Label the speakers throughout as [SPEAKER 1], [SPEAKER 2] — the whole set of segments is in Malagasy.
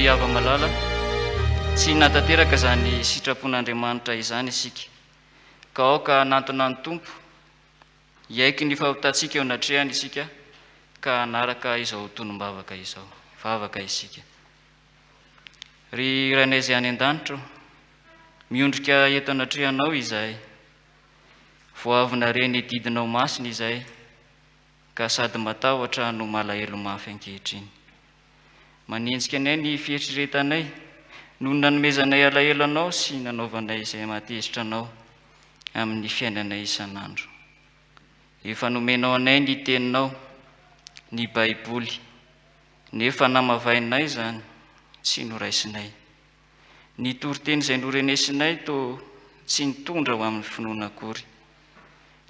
[SPEAKER 1] Ry hava-malala, tsy nahatanteraka izany sitrapon'Andriamanitra izany isika, ka aoka hanantona ny Tompo, hiaiky ny fahotantsika eo anatrehany isika, ka hanaraka izao tonom-bavaka izao. Hivavaka isika. Ry Rainay izay any an-danitra ô, miondrika eto anatrehanao izahay. Vao avy nare ny didinao masina izahay, ka sady matahotra no malahelo mafy ankehitriny. Manenjika anay ny fieritreretanay noho ny nanomezanay alahelo anao sy nanaovanay izay mahatezitra anao amin'ny fiainanay isan'andro. Efa nomenao anay ny Teninao, ny Baiboly, nefa namavainay izany, tsy noraisinay. Ny toriteny izay norenesinay toa tsy nitondra ho amin'ny finoana akory.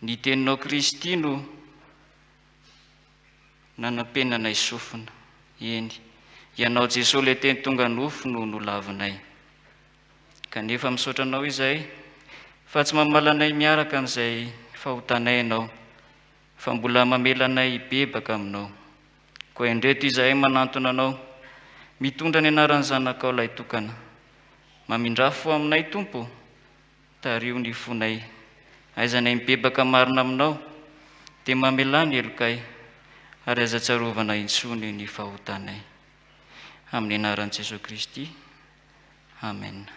[SPEAKER 1] Ny teninao Kristy no nanampenanay sofina. Eny, Ianao Jesoa ilay Teny tonga nofo no nolavinay. Kanefa misaotra Anao izahay fa tsy mamaly anay miaraka amin'izay fahotanay Ianao, fa mbola mamela anay hibebaka Aminao. Koa indreto izahay manantona Anao, mitondra ny anaran'ny Zanakao Lahitokana. Mamindrà fo aminay, Tompo, tariho ny fonay. Aizanay mibebaka marina Aminao, dia mamelà ny helokay, ary aza tsarovana intsony ny fahotanay. Amin'ny anaran'i Jesoa Kristy. Amen.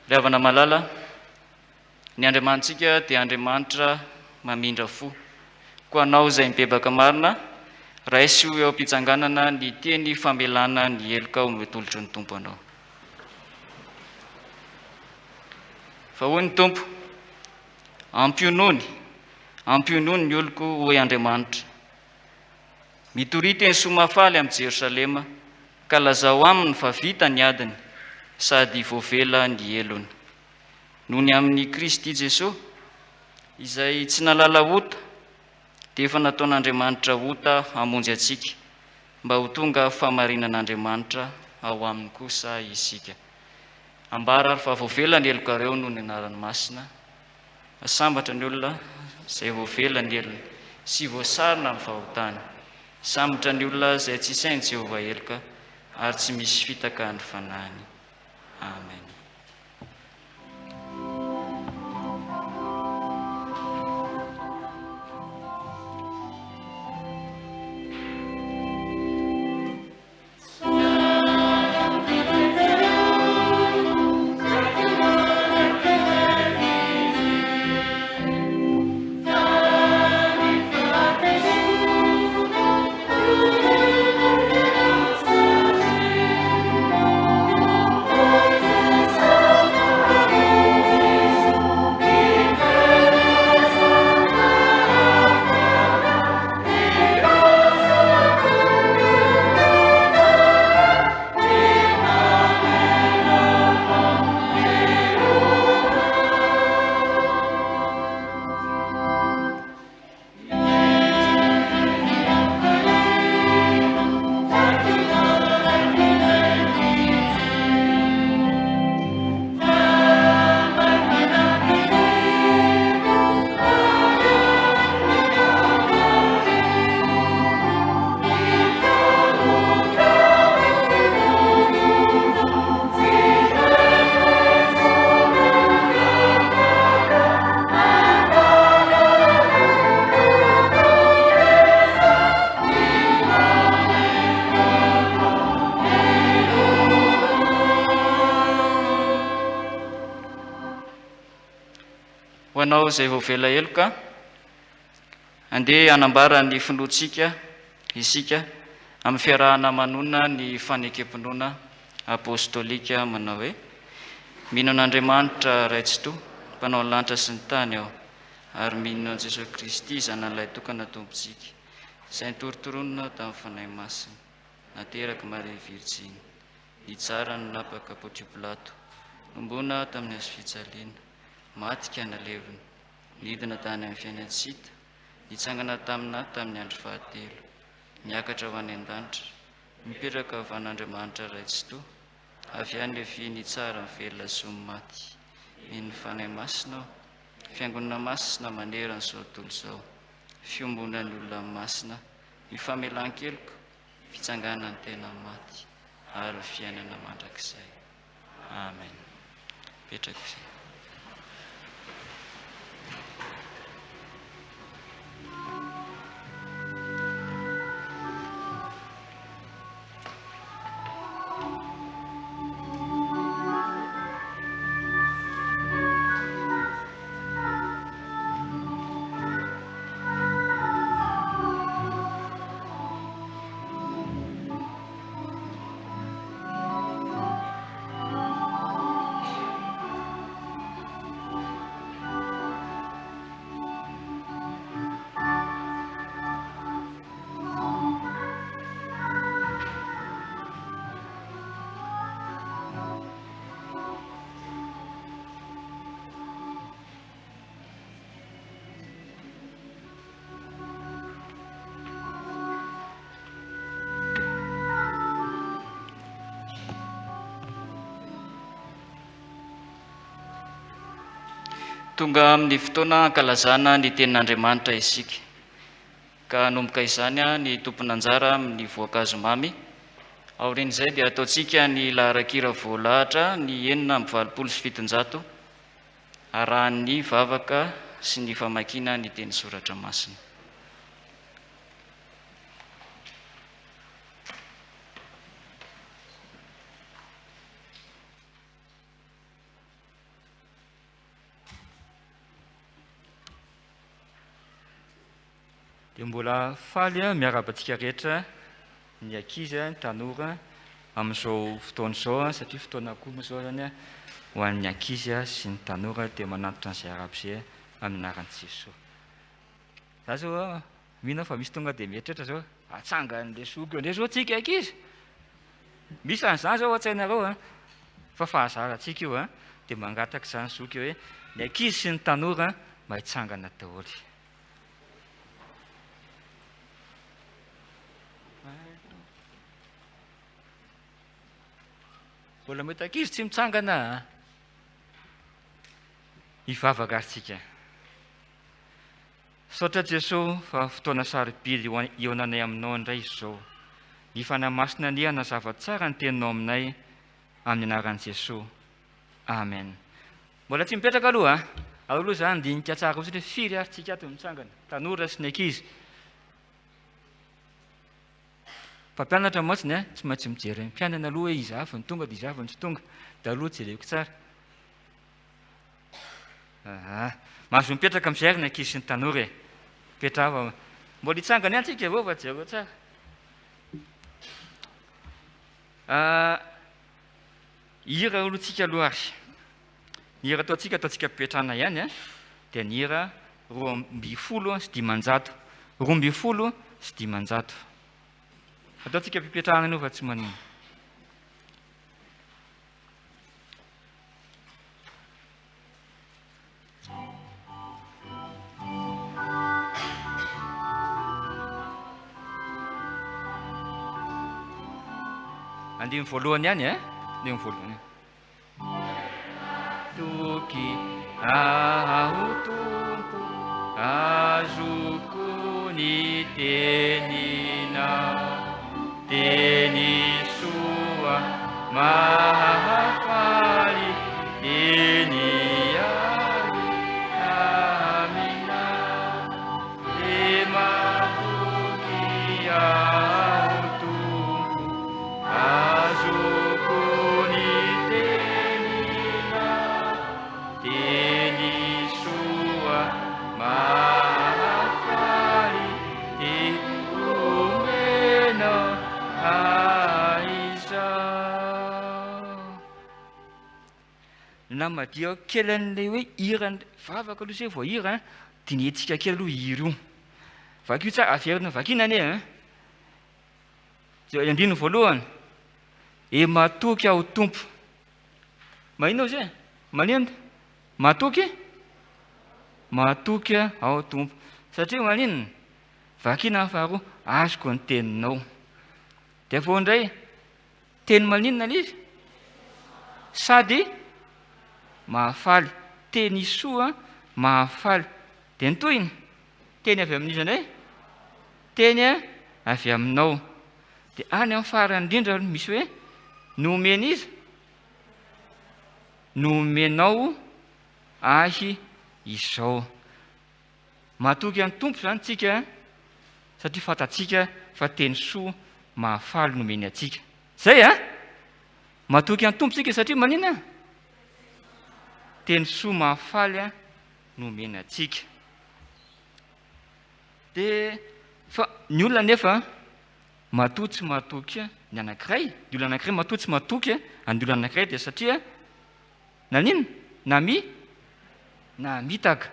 [SPEAKER 1] Ry havana malala, ny Andriamanitsika dia Andriamanitra mamindra fo. Koa anao izay mibebaka marina, raiso eo am-pitsanganana ny teny famelana ny heloka omeo tolotry ny Tompo anao. Fa hoy ny Tompo, Ampionony, ampionony ny oloko, hoy Andriamanitra. Mitoria teny soa mahafaly amin'i Jerosalema, ka lazao aminy fa vita ny adiny, sady voavela ny helony. Noho ny amin'i Kristy Jesoa, izay tsy nahalala ota, dia efa nataon'Andriamanitra ota hamonjy antsika, mba ho tonga fahamarinan'Andriamanitra ao aminy kosa isika. Ambara ary fa voavela ny helokareo noho ny anarany masina. Sambatra ny olona izay voavela ny helony sy voasarona amin'ny fahotany. Sambatra ny olona izay tsy isain'i Jehovah heloka ary tsy misy fitaka ny fanahiny. Amen. Ho anao izay voavela heloka, andeha hanambara ny finoantsika isika amin'ny fiarahana manonona ny fanekem-pinoana apostolika manao hoe, Mino an'Andriamanitra Ray Tsitoha, Mpanao ny lanitra sy ny tany aho, ary mino an'i Jesoa Kristy Zanany Lahitokana Tompontsika, izay nitorontoronina tamin'ny Fanahy Masina, naterak'i Maria Virjiny, nitsara ny napaka Pontio Pilato, nombona tamin'ny hazofijaliana, maty ka nalevina, nidina tany amin'ny fiainan-tsy hita, nitsangana taminà tamin'ny andro fahatelo, niakatra ho any an-danitra, mipetraka havan'Andriamanitra Ray Tsitoha, avy any havia nitsara ny velona sy ny maty. Mino ny Fanahy Masina aho, Fiangonana masina manerana izao tontolo izao, fiombonan'ny olona masina, ny famelan-keloka, fitsanganan'ny tena maty, ary ny fiainana mandrakizay. Amen. Petraka izay. Tonga amin'ny fotoana ankalazana ny tenin'Andriamanitra isika. Ka hanomboka izany ny tompon'anjara amin'ny voankazo mamy. Aorian'izay dia hataontsika ny laharan-kira voalahatra ny 786 arahan'ny vavaka sy ny famakiana ny teny soratra masina.
[SPEAKER 2] Dia mbola faly miarahaba antsika rehetra, ny ankizy, ny tanora, amin'izao fotoana izao, satria fotoana koa moa izao izany Ho an'ny ankizy sy ny tanora dia manantitra an'izay arabo izay amin'ny anaran'i Jesoa. Za zao mino aho fa misy tonga dia mieritreritra zao, atsangan'ilay zoky eo indray zao tsika ankizy. Misy an'izany zao an-tsainareo an, fa fahazarantsika io an, dia mangataka izany zoky hoe ny ankizy sy ny tanora mba hitsangana daholo. Mbola mety ankizy tsy mitsangana a. Hivavaka ary tsika. Misaotra Jesoa fa fotoana sarobidy hihaonanay aminao indray izao. Ny Fanahy Masina anie hanazava tsara ny teninao aminay amin'ny anaran'i Jesoa. Amen. Mbola tsy mipetraka aloha a. Ao aloha za handinika tsara fotsiny hoe firy ary tsika ato mitsangana, tanora sy ny ankizy. Mpampianatra mantsy ny tsy maintsy mijery ny mpianany aloha hoe iza avy no tonga dia iza avy no tsy tonga. Dia aloha jereko tsara. Aha. Mahazo mipetraka amin'izay ary ny ankizy sy ny tanora e. Mipetraha. Mbola hitsangana ihany tsika avy eo fa jereo tsara. Ah, hira aloha tsika aloha ary. Ny hira ataontsika ataontsika ampipetrahana ihany a, dia ny hira 512. 512. Ataontsika ampipetrahana aloha fa tsy maninona. Andininy voalohany ihany e, andininy voalohany. Toky aho Tompo, azoko ny teninao, teny soa mahafaly, teny avy aminao, dia matoky aho Tompo. Azoko ny teninao, teny soa mahafaly, dia omenao ahy izao. Namadihako kely an'ilay hoe hira, vavaka aloha izay vao hira an, dinihintsika kely aloha hira io. Vakio tsara, averina vakiana anie an. Izay andininy voalohany. E matoky aho Tompo. Maninona ozy e? Maninona? Matoky? Matoky aho Tompo. Satria maninona? Vakina ny faharoa, azoko ny teninao. Dia avy eo indray, teny maninona ilay izy? Sady mahafaly. Teny soa mahafaly. Dia ny tohiny, teny avy amin'iza indray? Teny avy aminao. Dia any amin'ny farany indrindra misy hoe nomen'iza? Nomenao ahy izao. Matoky an'ny Tompo izany tsika satria fantatsika fa teny soa mahafaly nomeny antsika. Zay a! Matoky an'ny Tompo tsika satria maninona? Teny soa mahafaly nomeny antsika. Dia fa ny olona anefa matoa tsy matoky ny anankiray, ny olona anankiray matoa tsy matoky an'ny olona anankiray dia satria naninona? Nami namitaka,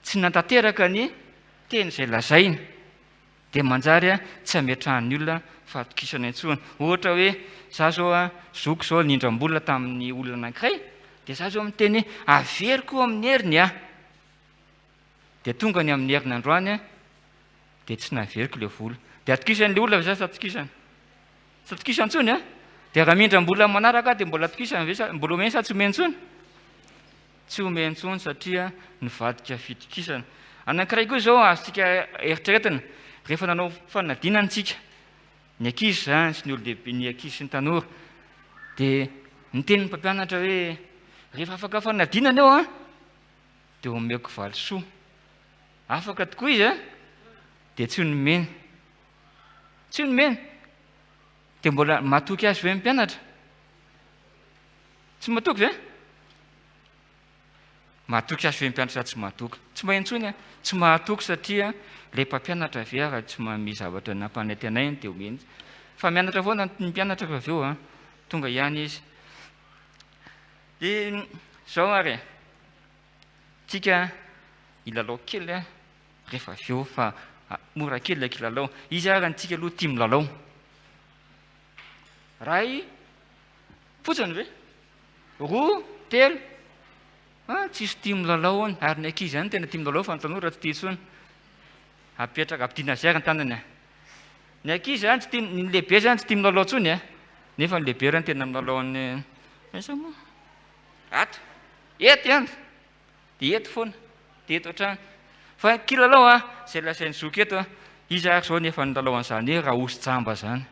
[SPEAKER 2] tsy nantanteraka ny teny izay lazainy. Dia manjary tsy ametrahan'ny olona fahatokisana intsony. Ohatra hoe za zao zoko zao nindram-bola tamin'ny olona anankiray, dia za zao miteny hoe averiko amin'ny heriny aho. Dia tonga ny amin'ny heriny androany dia tsy naveriko ilay vola. Dia atokisan'ilay olona ve za sa atokisany? Tsy atokisany intsony an! Dia raha mindram-bola manaraka aho dia mbola atokisany ve sa mbola omeny sa tsy omeny intsony? Tsy omeny intsony satria nivadika fitokisana. Anankiray koa izao azontsika eritreretina, rehefa nanao fanadinana isika, ny ankizy izany sy ny olon-dehibe, ny ankizy sy ny tanora, dia niteny ny mpampianatra hoe rehefa afaka fanadinana eo an, dia omeko valisoa. Afaka tokoa izy an, dia tsy nomeny. Tsy nomeny. Dia mbola matoky azy ve ny mpianatra? Tsy matoky ve? Matoky azy ve ny mpianatra sa tsy matoky? Tsy mahay intsony an. Tsy mahatoky satria ilay mpampianatra ve ary tsy manome zavatra nampanantenainy dia omeny. Fa mianatra foana ny mpianatra rehefa avy eo an. Tonga ihany izy. Dia izao ary e, tsika hilalao kely a, rehefa avy eo fa mora kely ilay kilalao. Iza ary antsika aloha tia milalao? Ray fotsiny ve? Roa, telo, ah, tsisy tia milalao hono, ary ny ankizy ihany tena tia milalao fa ny tanora tsy tia intsony. Apetraka, ampidina azy ary ny tanany a. Ny ankizy zany tsy tia, ny lehibe zany tsy tia milalao intsony a. Nefa ny lehibe raha ny tena milalao an'ny, aiza moa? Ato, eto ihany, dia eto foana, dia eto hatrany. Fa kilalao a, izay lazain'ny zoky eto a, iza ary izao nefa nilalao an'izany hoe raosy jamba izany?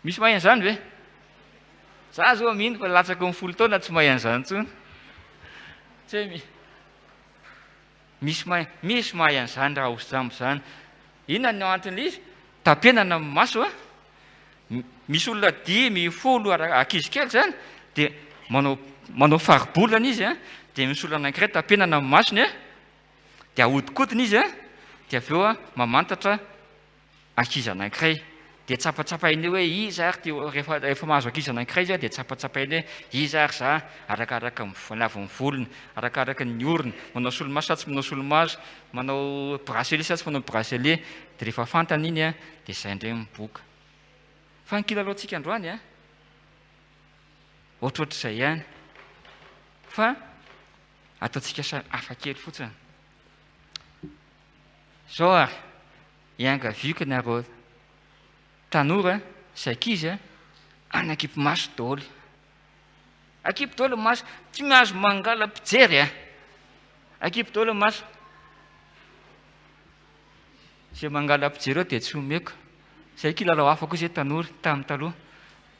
[SPEAKER 2] Misy mahay an'izany ve? Za zao mino fa latsaky ny 10 taona tsy mahay an'izany intsony. Tsy hoe misy mahay, misy mahay an'izany raosy jamba izany. Inona no anton'ilay izy? Tapenana ny maso a. Misy olona 5, 10, ankizy kely izany, dia manao, manao faribolana izy a, dia misy olona anankiray tapenana ny masony a, dia ahodikodina izy a, dia avy eo a mamantatra ankizy anankiray. Dia tsapatsapainy hoe iza ary ty, rehefa, rehefa mahazo ankizy anankiray izy a, dia tsapatsapainy hoe iza ary za, arakaraka ny halavon'ny volony, arakaraka ny orony, manao solomaso sa tsy manao solomaso, manao bracelet sa tsy manao bracelet, dia rehefa fantany iny a, dia izay indray miboka. Fa ny kilalaontsika androany a, ohatrohatr'izay ihany, fa ataontsika samy hafa kely fotsiny. Izao ary, iangaviako nareo tanora sy ankizy a, anakipy maso daholo. Akipy daholo ny maso, tsy mahazo mangala-pijery a. Akipy daholo ny maso. Izay mangala-pijery eo dia tsy omeko. Izay kilalao hafa koa izay tanora tamin'ny taloha.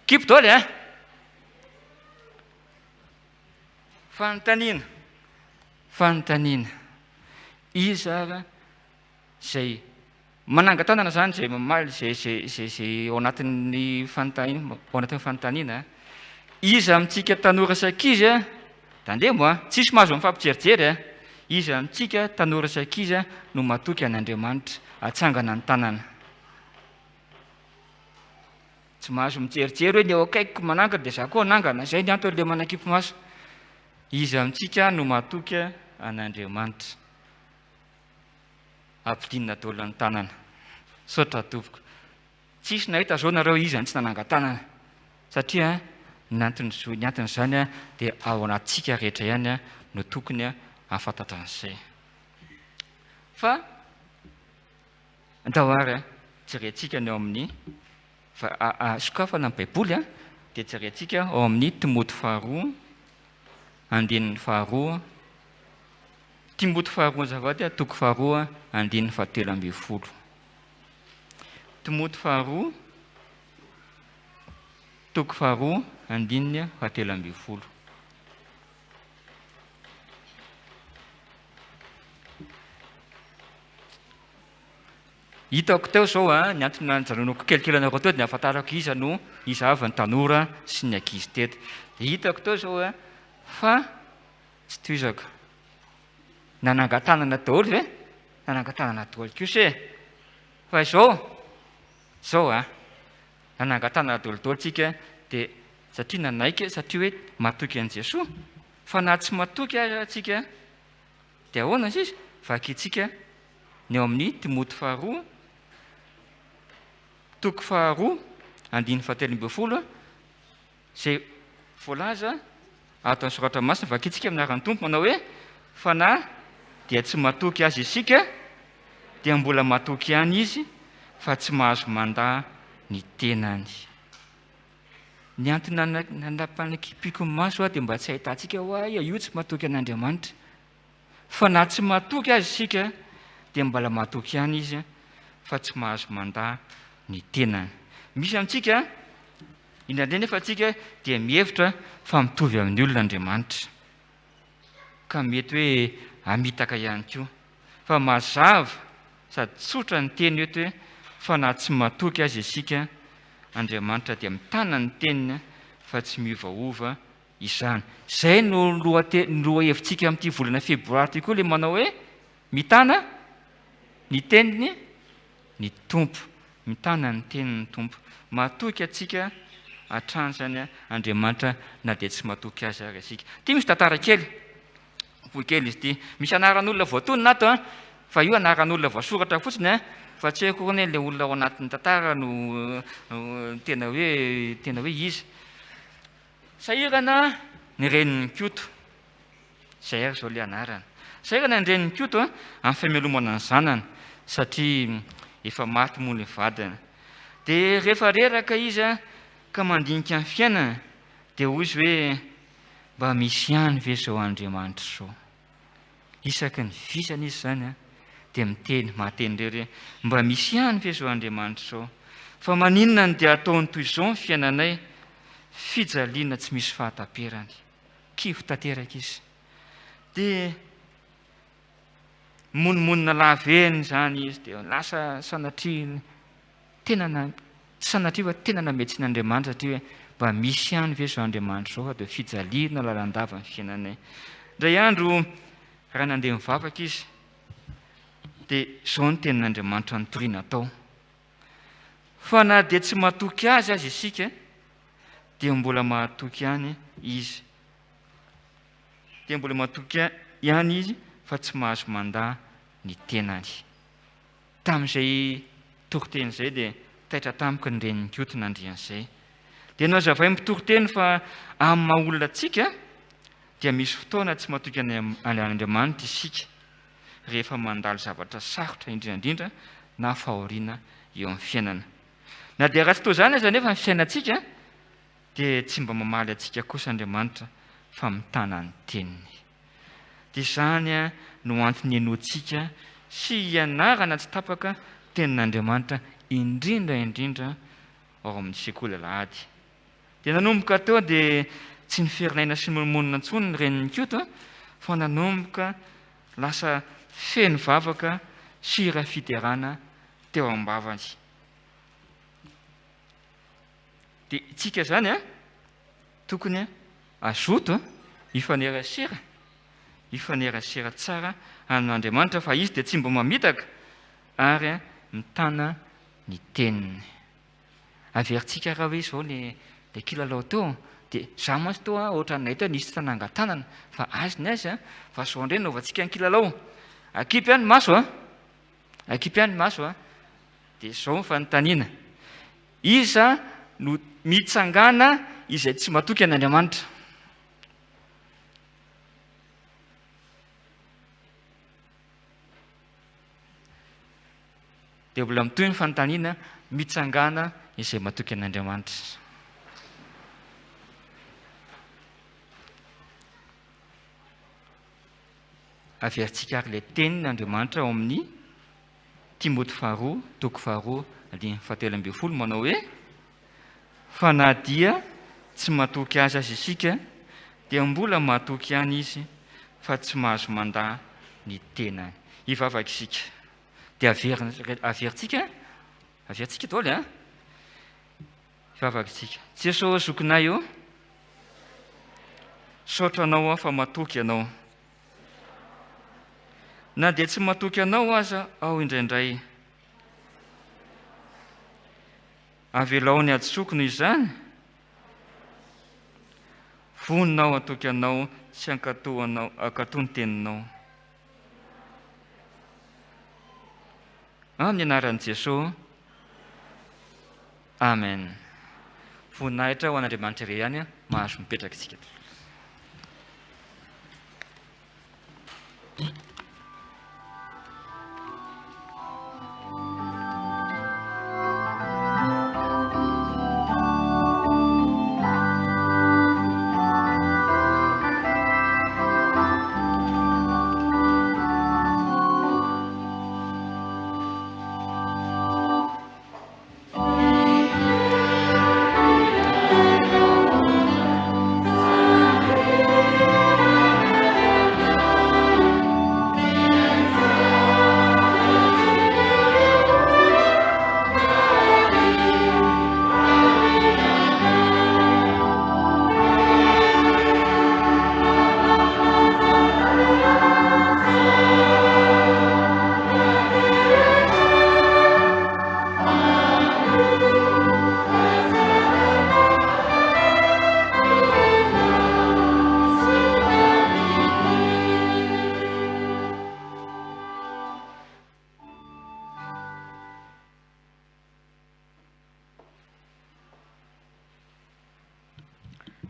[SPEAKER 2] Kipy daholo a. Fanontaniana, fanontaniana. Iza ary izay manangan-tanana izany izay mamaly izay izay izay izay ao anatin'ny fanontaniana, ao anatin'ny fanontaniana. Iza amintsika tanora sy ankizy a? Tandremo a, tsisy mahazo mifampijerijery a. Iza amintsika tanora sy ankizy no matoky an'Andriamanitra? Atsangana ny tanana. Tsy mahazo mijerijery hoe ny eo akaikiko manangana dia za koa hanangana, izay ny antony le manakipy maso. Iza amintsika no matoky an'Andriamanitra? Ampidinina daholo ny tanana. Misaotra tompoko. Tsisy nahita zao nareo iza no tsy nanangan-tanana. Satria ny anton'izao, ny anton'izany dia ao anatintsika rehetra ihany no tokony hahafantatra an'izay. Fa andao ary jerentsika ny ao amin'ny fa sokafana ny Baiboly dia jerentsika ao amin'ny Timoty faharoa andininy faharoa Timoty faharoa azafady toko faharoa andininy fahatelo ambin'ny folo. Timoty faharoa toko faharoa andininy fahatelo ambin'ny folo. Hitako teo izao a, ny antony nijanonako kelikely anareo teo dia ny ahafantarako iza no iza avy ny tanora sy ny ankizy teto. Dia hitako teo izao a, fa tsy tohizako. Nanangan-tanana daholo ve? Nanangan-tanana daholo kosa e. Fa izao, izao a, nanangan-tanana daholo daholo tsika dia satria nanaiky, satria hoe matoky an'i Jesoa. Fa na tsy matoky aza tsika dia ahoana sisa? Vakintsika ny ao amin'ny Timoty faharoa, toko faharoa, andininy fahatelo ambin'ny folo, izay voalaza ato amin'ny soratra masina, vakintsika amin'ny anaran'ny Tompo manao hoe, fa na dia tsy matoky azy isika, dia mbola matoky ihany izy, fa tsy mahazo mandà ny tenany. Ny antony nanapanakipiko ny maso aho dia mba tsy hahitantsika hoe io tsy matoky an'Andriamanitra. Fa na tsy matoky azy isika dia mbola matoky ihany izy fa tsy mahazo mandà ny tenany. Misy amintsika, indraindray nefa antsika dia mihevitra fa mitovy amin'ny olona Andriamanitra. Ka mety hoe hamitaka ihany koa. Fa mazava sady tsotra ny teny eto hoe fa na tsy matoky aza isika, Andriamanitra dia mitana ny teniny fa tsy miovaova izany. Izay no lohahevitsika amin'ity volana febroary ity koa, ilay manao hoe mitana ny teniny ny Tompo. Mitana ny teniny ny Tompo. Matoky antsika. hatrany izany Andriamanitra na dia tsy matoky Azy ary isika. Ity misy tantara kely, fohy kely izy ity. Misy anaran'olona voatonona ato an, fa io anaran'olona voasoratra fotsiny an, fa tsy haiko anie ilay olona ao anatin'ny tantara no tena hoe tena hoe iza. Sahirana ny renin'i Koto. Izay ary izao ilay anarany. Sahirana ny renin'i Koto amin'ny famelomana ny zanany satria efa maty moa ny vadiny. Dia rehefa reraka izy ka mandinika ny fiainany dia hoy izy hoe mba misy ihany ve izao Andriamanitra izao? Isaky ny vizana izy izany dia miteny, mahateny irery hoe mba misy ihany ve izao Andriamanitra izao? Fa maninona no dia ataony toy izao ny fiainanay? Fijaliana tsy misy fahataperany. Kivy tanteraka izy. Dia mimonomonona lava eny izany izy, dia lasa sanatria tena na, tsy sanatria fa tena nametsin'Andriamanitra satria hoe mba misy ihany ve izao Andriamanitra izao fa dia fijaliana lalandava ny fiainanay. Indray andro raha nandeha nivavaka izy dia izao ny tenin'Andriamanitra nitoriana tao. Fa na dia tsy matoky azy aza isika dia mbola mahatoky ihany izy. Dia mbola matoky ihany izy fa tsy mahazo mandà ny tenany. Tamin'izay toriteny izay dia taitra tamiko ny renin'i Koto nandre an'izay. Dia nohazavain'ny mpitoriteny fa amin'ny maha olona antsika dia misy fotoana tsy matoky an'Andriamanitra isika rehefa mandalo zavatra sarotra indrindra indrindra na fahoriana eo amin'ny fiainana. Na dia ratsy toy izany aza anefa ny fiainantsika dia tsy mba mamaly antsika kosa Andriamanitra fa mitana ny teniny. Dia izany no antony henointsika sy hianarana tsy tapaka tenin'Andriamanitra indrindra indrindra ao amin'ny sekoly alahady. Dia nanomboka teo dia tsy niferinaina sy nimonomonona intsony ny renin'i Koto fa nanomboka lasa feno vavaka sy hira fiderana teo am-bavany. Dia isika izany an, tokony hazoto hifanerasera, hifanerasera tsara amin'Andriamanitra fa Izy dia tsy mba mamitaka ary mitana ny teniny. Averintsika raha hoe izao le le kilalao teo dia za mantsy toa ohatran'ny nahita hoe nisy tsy nanangan-tanana fa azy ny azy fa izao indray no anaovantsika ny kilalao. Akipy ihany ny maso a! Akipy ihany ny maso a! Dia izao ny fanontaniana, iza no mitsangana izay tsy matoky an'Andriamanitra? Dia mbola mitohy ny fanontaniana, mitsangàna izay matoky an'Andriamanitra. Averintsika ary ilay tenin'Andriamanitra ao amin'ny Timoty faharoa, toko faharoa, andininy fahatelo ambin'ny folo manao hoe, Fa na dia tsy matoky azy aza isika, dia mbola matoky ihany izy, fa tsy mahazo mandà ny tenany. Hivavaka isika. Dia averina, averintsika, averintsika daholo an. Hivavaka isika. Jeso zokinay ô, saotra anao aho fa matoky ianao. Na dia tsy matoky anao aza aho indraindray. Avelao ny hadisoako noho izany. Vonona aho hatoky anao sy hankatò anao, hankatò ny teninao. Amin'ny anaran'i Jesoa. Amen. Voninahitra ho an'Andriamanitra irery ihany, mahazo mipetraka isika.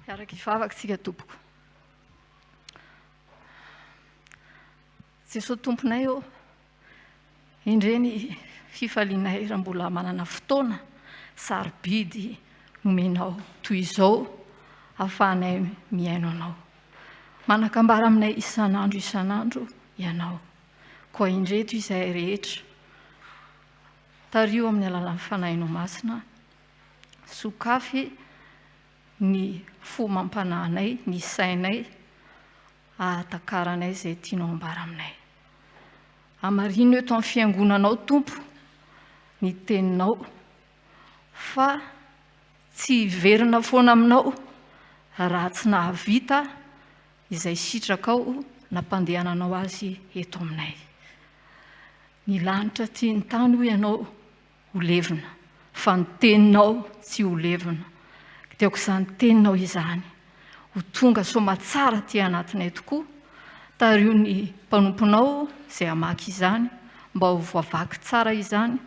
[SPEAKER 3] Hiaraka hivavaka isika tompoko. Jesoa Tomponay ô, endrey ny fifalianay raha mbola manana fotoana sarobidy nomenao toy izao ahafahanay mihaino Anao. Manan-kambara aminay isan'andro isan'andro Ianao. Koa indreto izahay rehetra, tariho amin'ny alalan'ny Fanahinao Masina, sokafy ny fo amam-panahinay, ny sainay, ahatakaranay izay tianao ambara aminay. Hamarino eto amin'ny fiangonanao, Tompo, ny teninao, fa tsy hiverina foana aminao raha tsy nahavita izay sitrakao nampandehananao azy eto aminay. Ny lanitra sy ny tany hoy ianao ho levona, fa ny teninao tsy ho levona. Dia aoka izany teninao izany ho tonga soamatsara aty anatinay tokoa. Tariho ny mpanomponao izay hamaky izany mba ho voavaky tsara izany,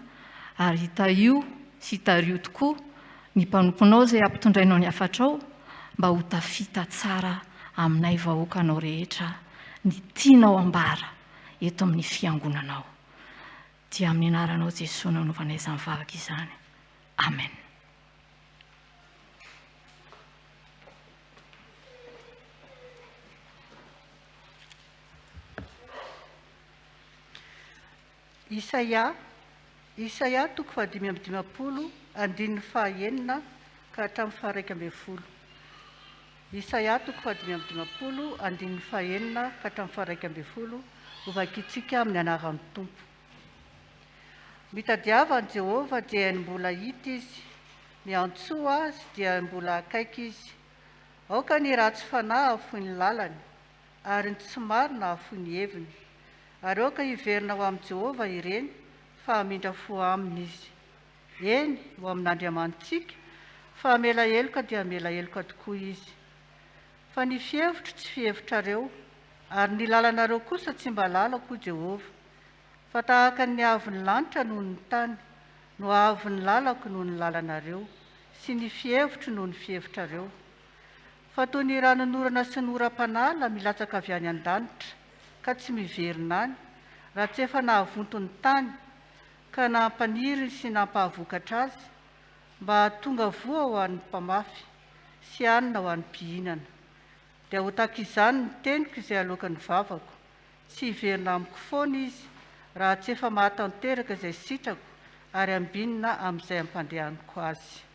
[SPEAKER 3] ary tahio sy tariho tokoa ny mpanomponao izay hampitondrainao ny hafatrao mba ho tafita tsara aminay vahoakanao rehetra ny tianao ambara eto amin'ny fiangonanao. Dia amin'ny anaranao Jesoa no anaovanay izany vavaka izany. Amen.
[SPEAKER 4] Isaia, Isaia toko fahadimy amby dimampolo, andininy fahaenina ka hatramin'ny faha-iraika ambin'ny folo. Isaia toko fahadimy amby dimampolo, andininy fahaenina ka hatramin'ny faha-iraika ambin'ny folo, hovakintsika amin'ny anaran'ny Tompo. Mitadiava an'i Jehovah dia ny mbola hita izy, miantsoa azy dia mbola akaiky izy. Aoka ny ratsy fanahy hahafoy ny lalany, ary ny tsy marina hahafoy ny heviny. Ary aoka hiverina ho amin'i Jehovah ireny, fa hamindra fo aminy izy. Eny, ho amin'Andriamanitsika, fa hamela heloka dia hamela heloka tokoa izy. Fa ny fihevitro tsy fihevitrareo, ary ny lalanareo kosa tsy mba lalako, hoy Jehovah. Fa tahaka ny haavon'ny lanitra noho ny tany, no haavon'ny lalako noho ny lalanareo, sy ny fihevitro noho ny fihevitrareo. Fa toy ny ranonorana sy ny oram-panala milatsaka avy any an-danitra, ka tsy miverina any, raha tsy efa nahavonto ny tany, ka nampaniry sy nampahavokatra azy, mba hahatonga voa ho an'ny mpamafy, sy hanina ho an'ny mpihinana. Dia ho tahaka izany ny teniko izay aloakan'ny vavako, tsy hiverina amiko foana izy, raha tsy efa mahatanteraka izay sitrako ary ambinina amin'izay ampandehaniko azy.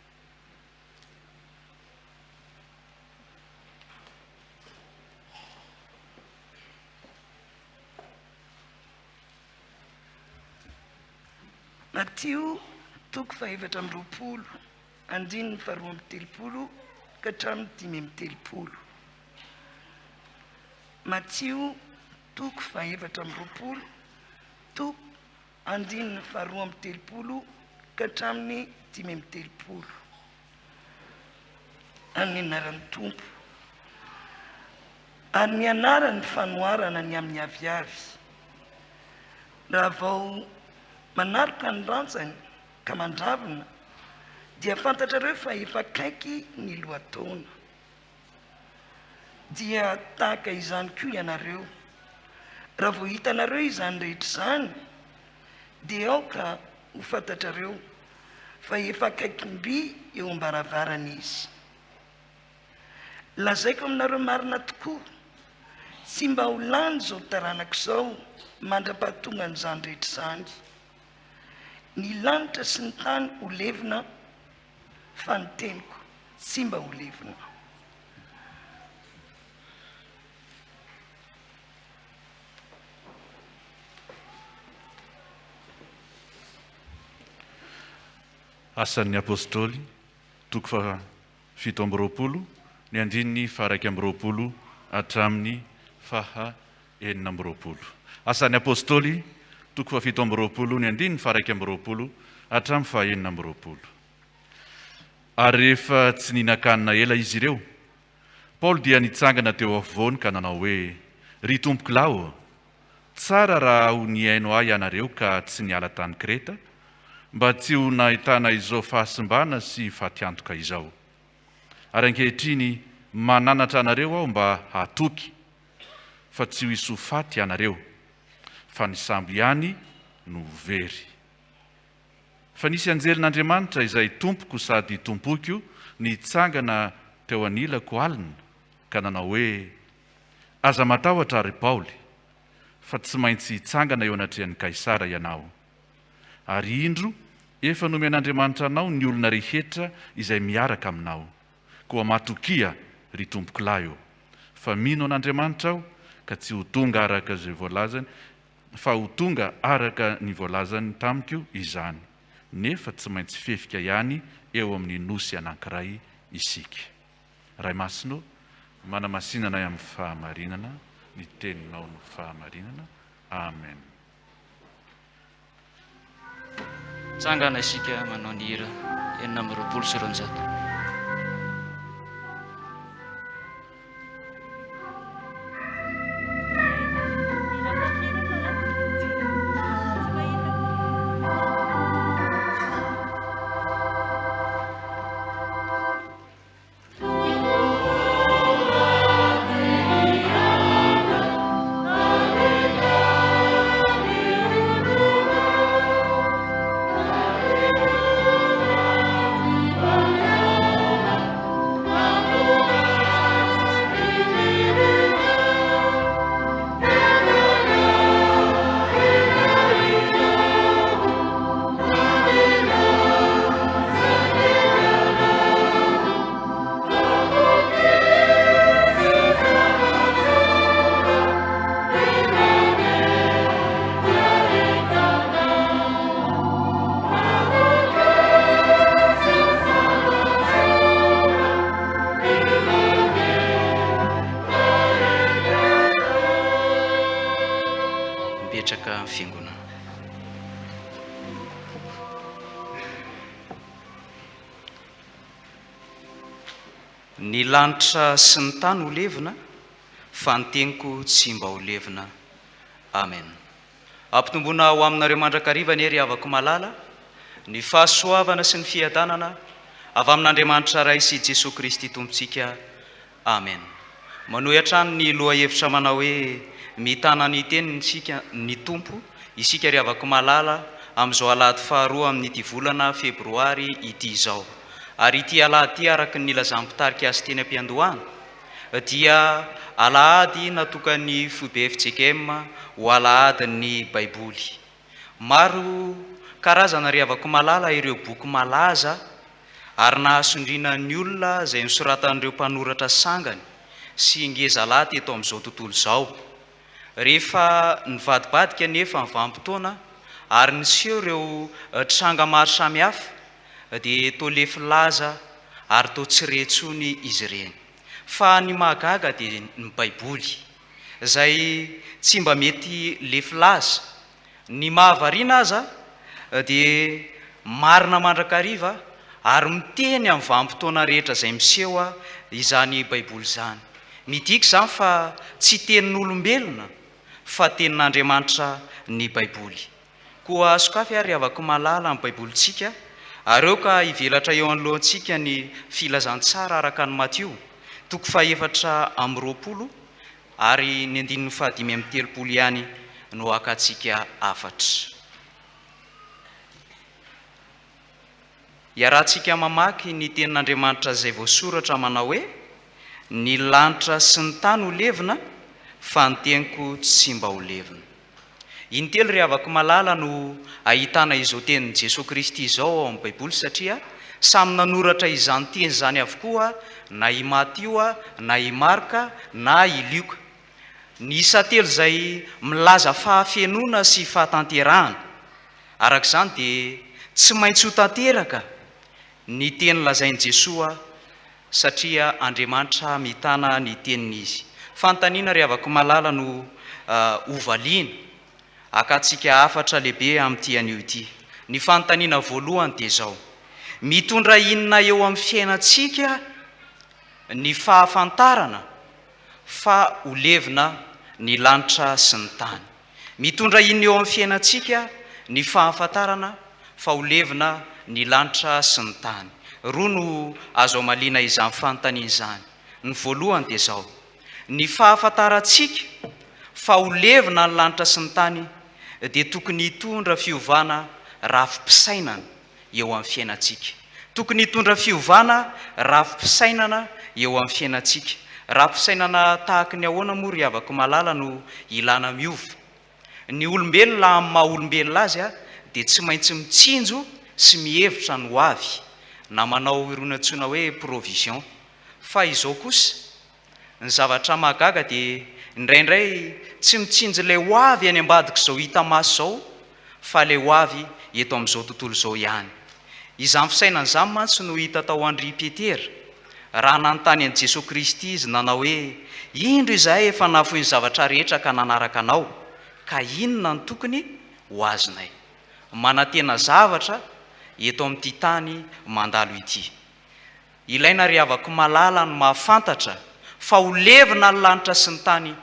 [SPEAKER 5] Matio toko fahefatra amby roapolo, andininy faharoa amby telopolo ka hatramin'ny 35. Matio toko fahefatra amby roapolo, toko andininy faharoa amby telopolo ka hatramin'ny 35. Amin'ny anaran'ny Tompo. Ary ny anaran'ny fanoharana ny amin'ny aviavy. Raha vao manaloka ny rantsany ka mandravina, dia fantatrareo fa efa akaiky ny lohataona. Dia tahaka izany koa ianareo, raha vao hitanareo izany rehetra izany, dia aoka ho fantatrareo fa efa akaiky mby eo am-baravarana izy. Lazaiko aminareo marina tokoa, tsy mba ho lany izao taranaka izao mandra-pahatongan'izany rehetra izany. Ny lanitra sy ny tany ho levona, fa ny teniko tsy mba ho levona.
[SPEAKER 6] Asan'ny Apostoly, toko faha 27, ny andininy faha 21 hatramin'ny faha 26. Asan'ny Apostoly, toko faha 27, ny andininy faha 21 hatramin'ny faha 26. Ary rehefa tsy nihinan-kanina ela izy ireo, Paoly dia nitsangana teo afovoany ka nanao hoe, Ry tompokolahy ô, tsara raha ho nihaino ahy ianareo ka tsy niala tany Kreta, mba tsy ho nahitana izao fahasimbana sy fatiantoka izao. Ary ankehitriny, Mananatra anareo aho mba hatoky, fa tsy ho hisy ho faty ianareo, fa ny sambo ihany no ho very. Fa nisy anjelin'Andriamanitra izay tompoko sady tompoiko nitsangana teo anilako alina, ka nanao hoe, Aza matahotra, ry Paoly, fa tsy maintsy hitsangana eo anatrehan'i Kaisara ianao. Ary indro, efa nomen'Andriamanitra anao ny olona rehetra izay miaraka aminao. Koa matokia, ry tompokolahy ô, fa mino an'Andriamanitra aho, ka tsy ho tonga araka izay voalazany, fa ho tonga araka ny voalazany tamiko izany, nefa tsy maintsy fefika ihany eo amin'ny nosy anankiray isika. Ray Masina ô, manamasina anay amin'ny fahamarinana, ny Teninao no fahamarinana. Amen.
[SPEAKER 1] Tsangana isika manao ny hira 226. Mipetraka ny fiangonana. Ny lanitra sy ny tany ho levona, fa ny teniko tsy mba ho levona. Amen. Ampitomboina ho aminareo mandrakariva anie ry havako malala, ny fahasoavana sy ny fiadanana avy amin'Andriamanitra Ray sy Jesoa Kristy Tompontsika. Amen. Manohy hatrany ny lohahevitra manao hoe Mitana ny Teniny isika, ny Tompo, isika ry havako malala, amin'izao alahady faharoa amin'ity volana febroary ity izao. Ary ity alahady ity araka ny nilazan'ny mpitarika azy teny am-piandohana dia alahady natokan'ny foibe fjkm ho alahadin'ny Baiboly. Maro karazana ry havako malala ireo boky malaza ary nahasondriana ny olona izay nosoratan'ireo mpanoratra sangany sy ngezalahy teto amin'izao tontolo izao. Rehefa nivadibadika anefa ny vanim-potoana ary niseho ireo tranga maro samihafa dia toa lefy laza ary toa tsy re intsony izy ireny. Fa ny mahagaga dia ny Baiboly izay tsy mba mety lefy laza. Ny mahavariana aza dia marina mandrakariva ary miteny amin'ny vanim-potoana rehetra izay miseho izany Baiboly izany. Midika izany fa tsy tenin'olombelona fa tenin'Andriamanitra ny Baiboly. Koa sokafy ary ry havako malala ny Baibolintsika ary aoka hivelatra eo anoloantsika ny Filazantsara araka an'i Matio, toko fahefatra amby 20 ary ny andininy fahadimy amby 30 ihany no hakantsika hafatra. Iarahantsika mamaky ny Tenin'Andriamanitra izay voasoratra manao hoe, Ny lanitra sy ny tany ho levona, fa ny teniko tsy mba ho levona. Intelo ry havako malala no ahitana izao tenin'i Jesoa Kristy izao ao amin'ny Baiboly satria samy nanoratra izany teny izany avokoa na i Matio na i Marka na i Lioka. Ny isa telo izay milaza fahafenoana sy fahatanterahana. Araka izany dia tsy maintsy ho tanteraka ny teny lazain'i Jesoa satria Andriamanitra mitana ny teniny Izy. Fanontaniana ry havako malala no hovaliana, hakantsika hafatra lehibe amin'ity anio ity. Ny fanontaniana voalohany dia izao, mitondra inona eo amin'ny fiainantsika ny fahafantarana fa ho levona ny lanitra sy ny tany? Mitondra inona eo amin'ny fiainantsika ny fahafantarana fa ho levona ny lanitra sy ny tany? Roa no azo amaliana izany fanontaniana izany.
[SPEAKER 7] Ny voalohany dia izao, ny fahafantarantsika fa ho levona ny lanitra sy ny tany dia tokony hitondra fiovana rafi-pisainana eo amin'ny fiainantsika. Tokony hitondra fiovana rafi-pisainana eo amin'ny fiainantsika. Rafi-pisainana tahaky ny ahoana moa ry havako malala no ilana miova? Ny olombelona amin'ny maha olombelona azy dia tsy maintsy mitsinjo sy mihevitra ny ho avy, na manao irony antsoina hoe provision. Fa izao kosa, ny zavatra mahagaga dia indraindray tsy mitsinjo ilay ho avy any ambadik'izao hita maso izao fa ilay ho avy eto amin'izao tontolo izao ihany. Izany fisainana izany mantsy no hita tao Andry Petera raha nanontany an'i Jesoa Kristy izy nanao hoe, Indro izahay efa nahafoy ny zavatra rehetra ka nanaraka Anao, ka inona no tokony ho azonay? Manantena zavatra eto amin'ity tany mandalo ity. Ilaina ry havako malala ny mahafantatra fa ho levona ny lanitra sy ny tany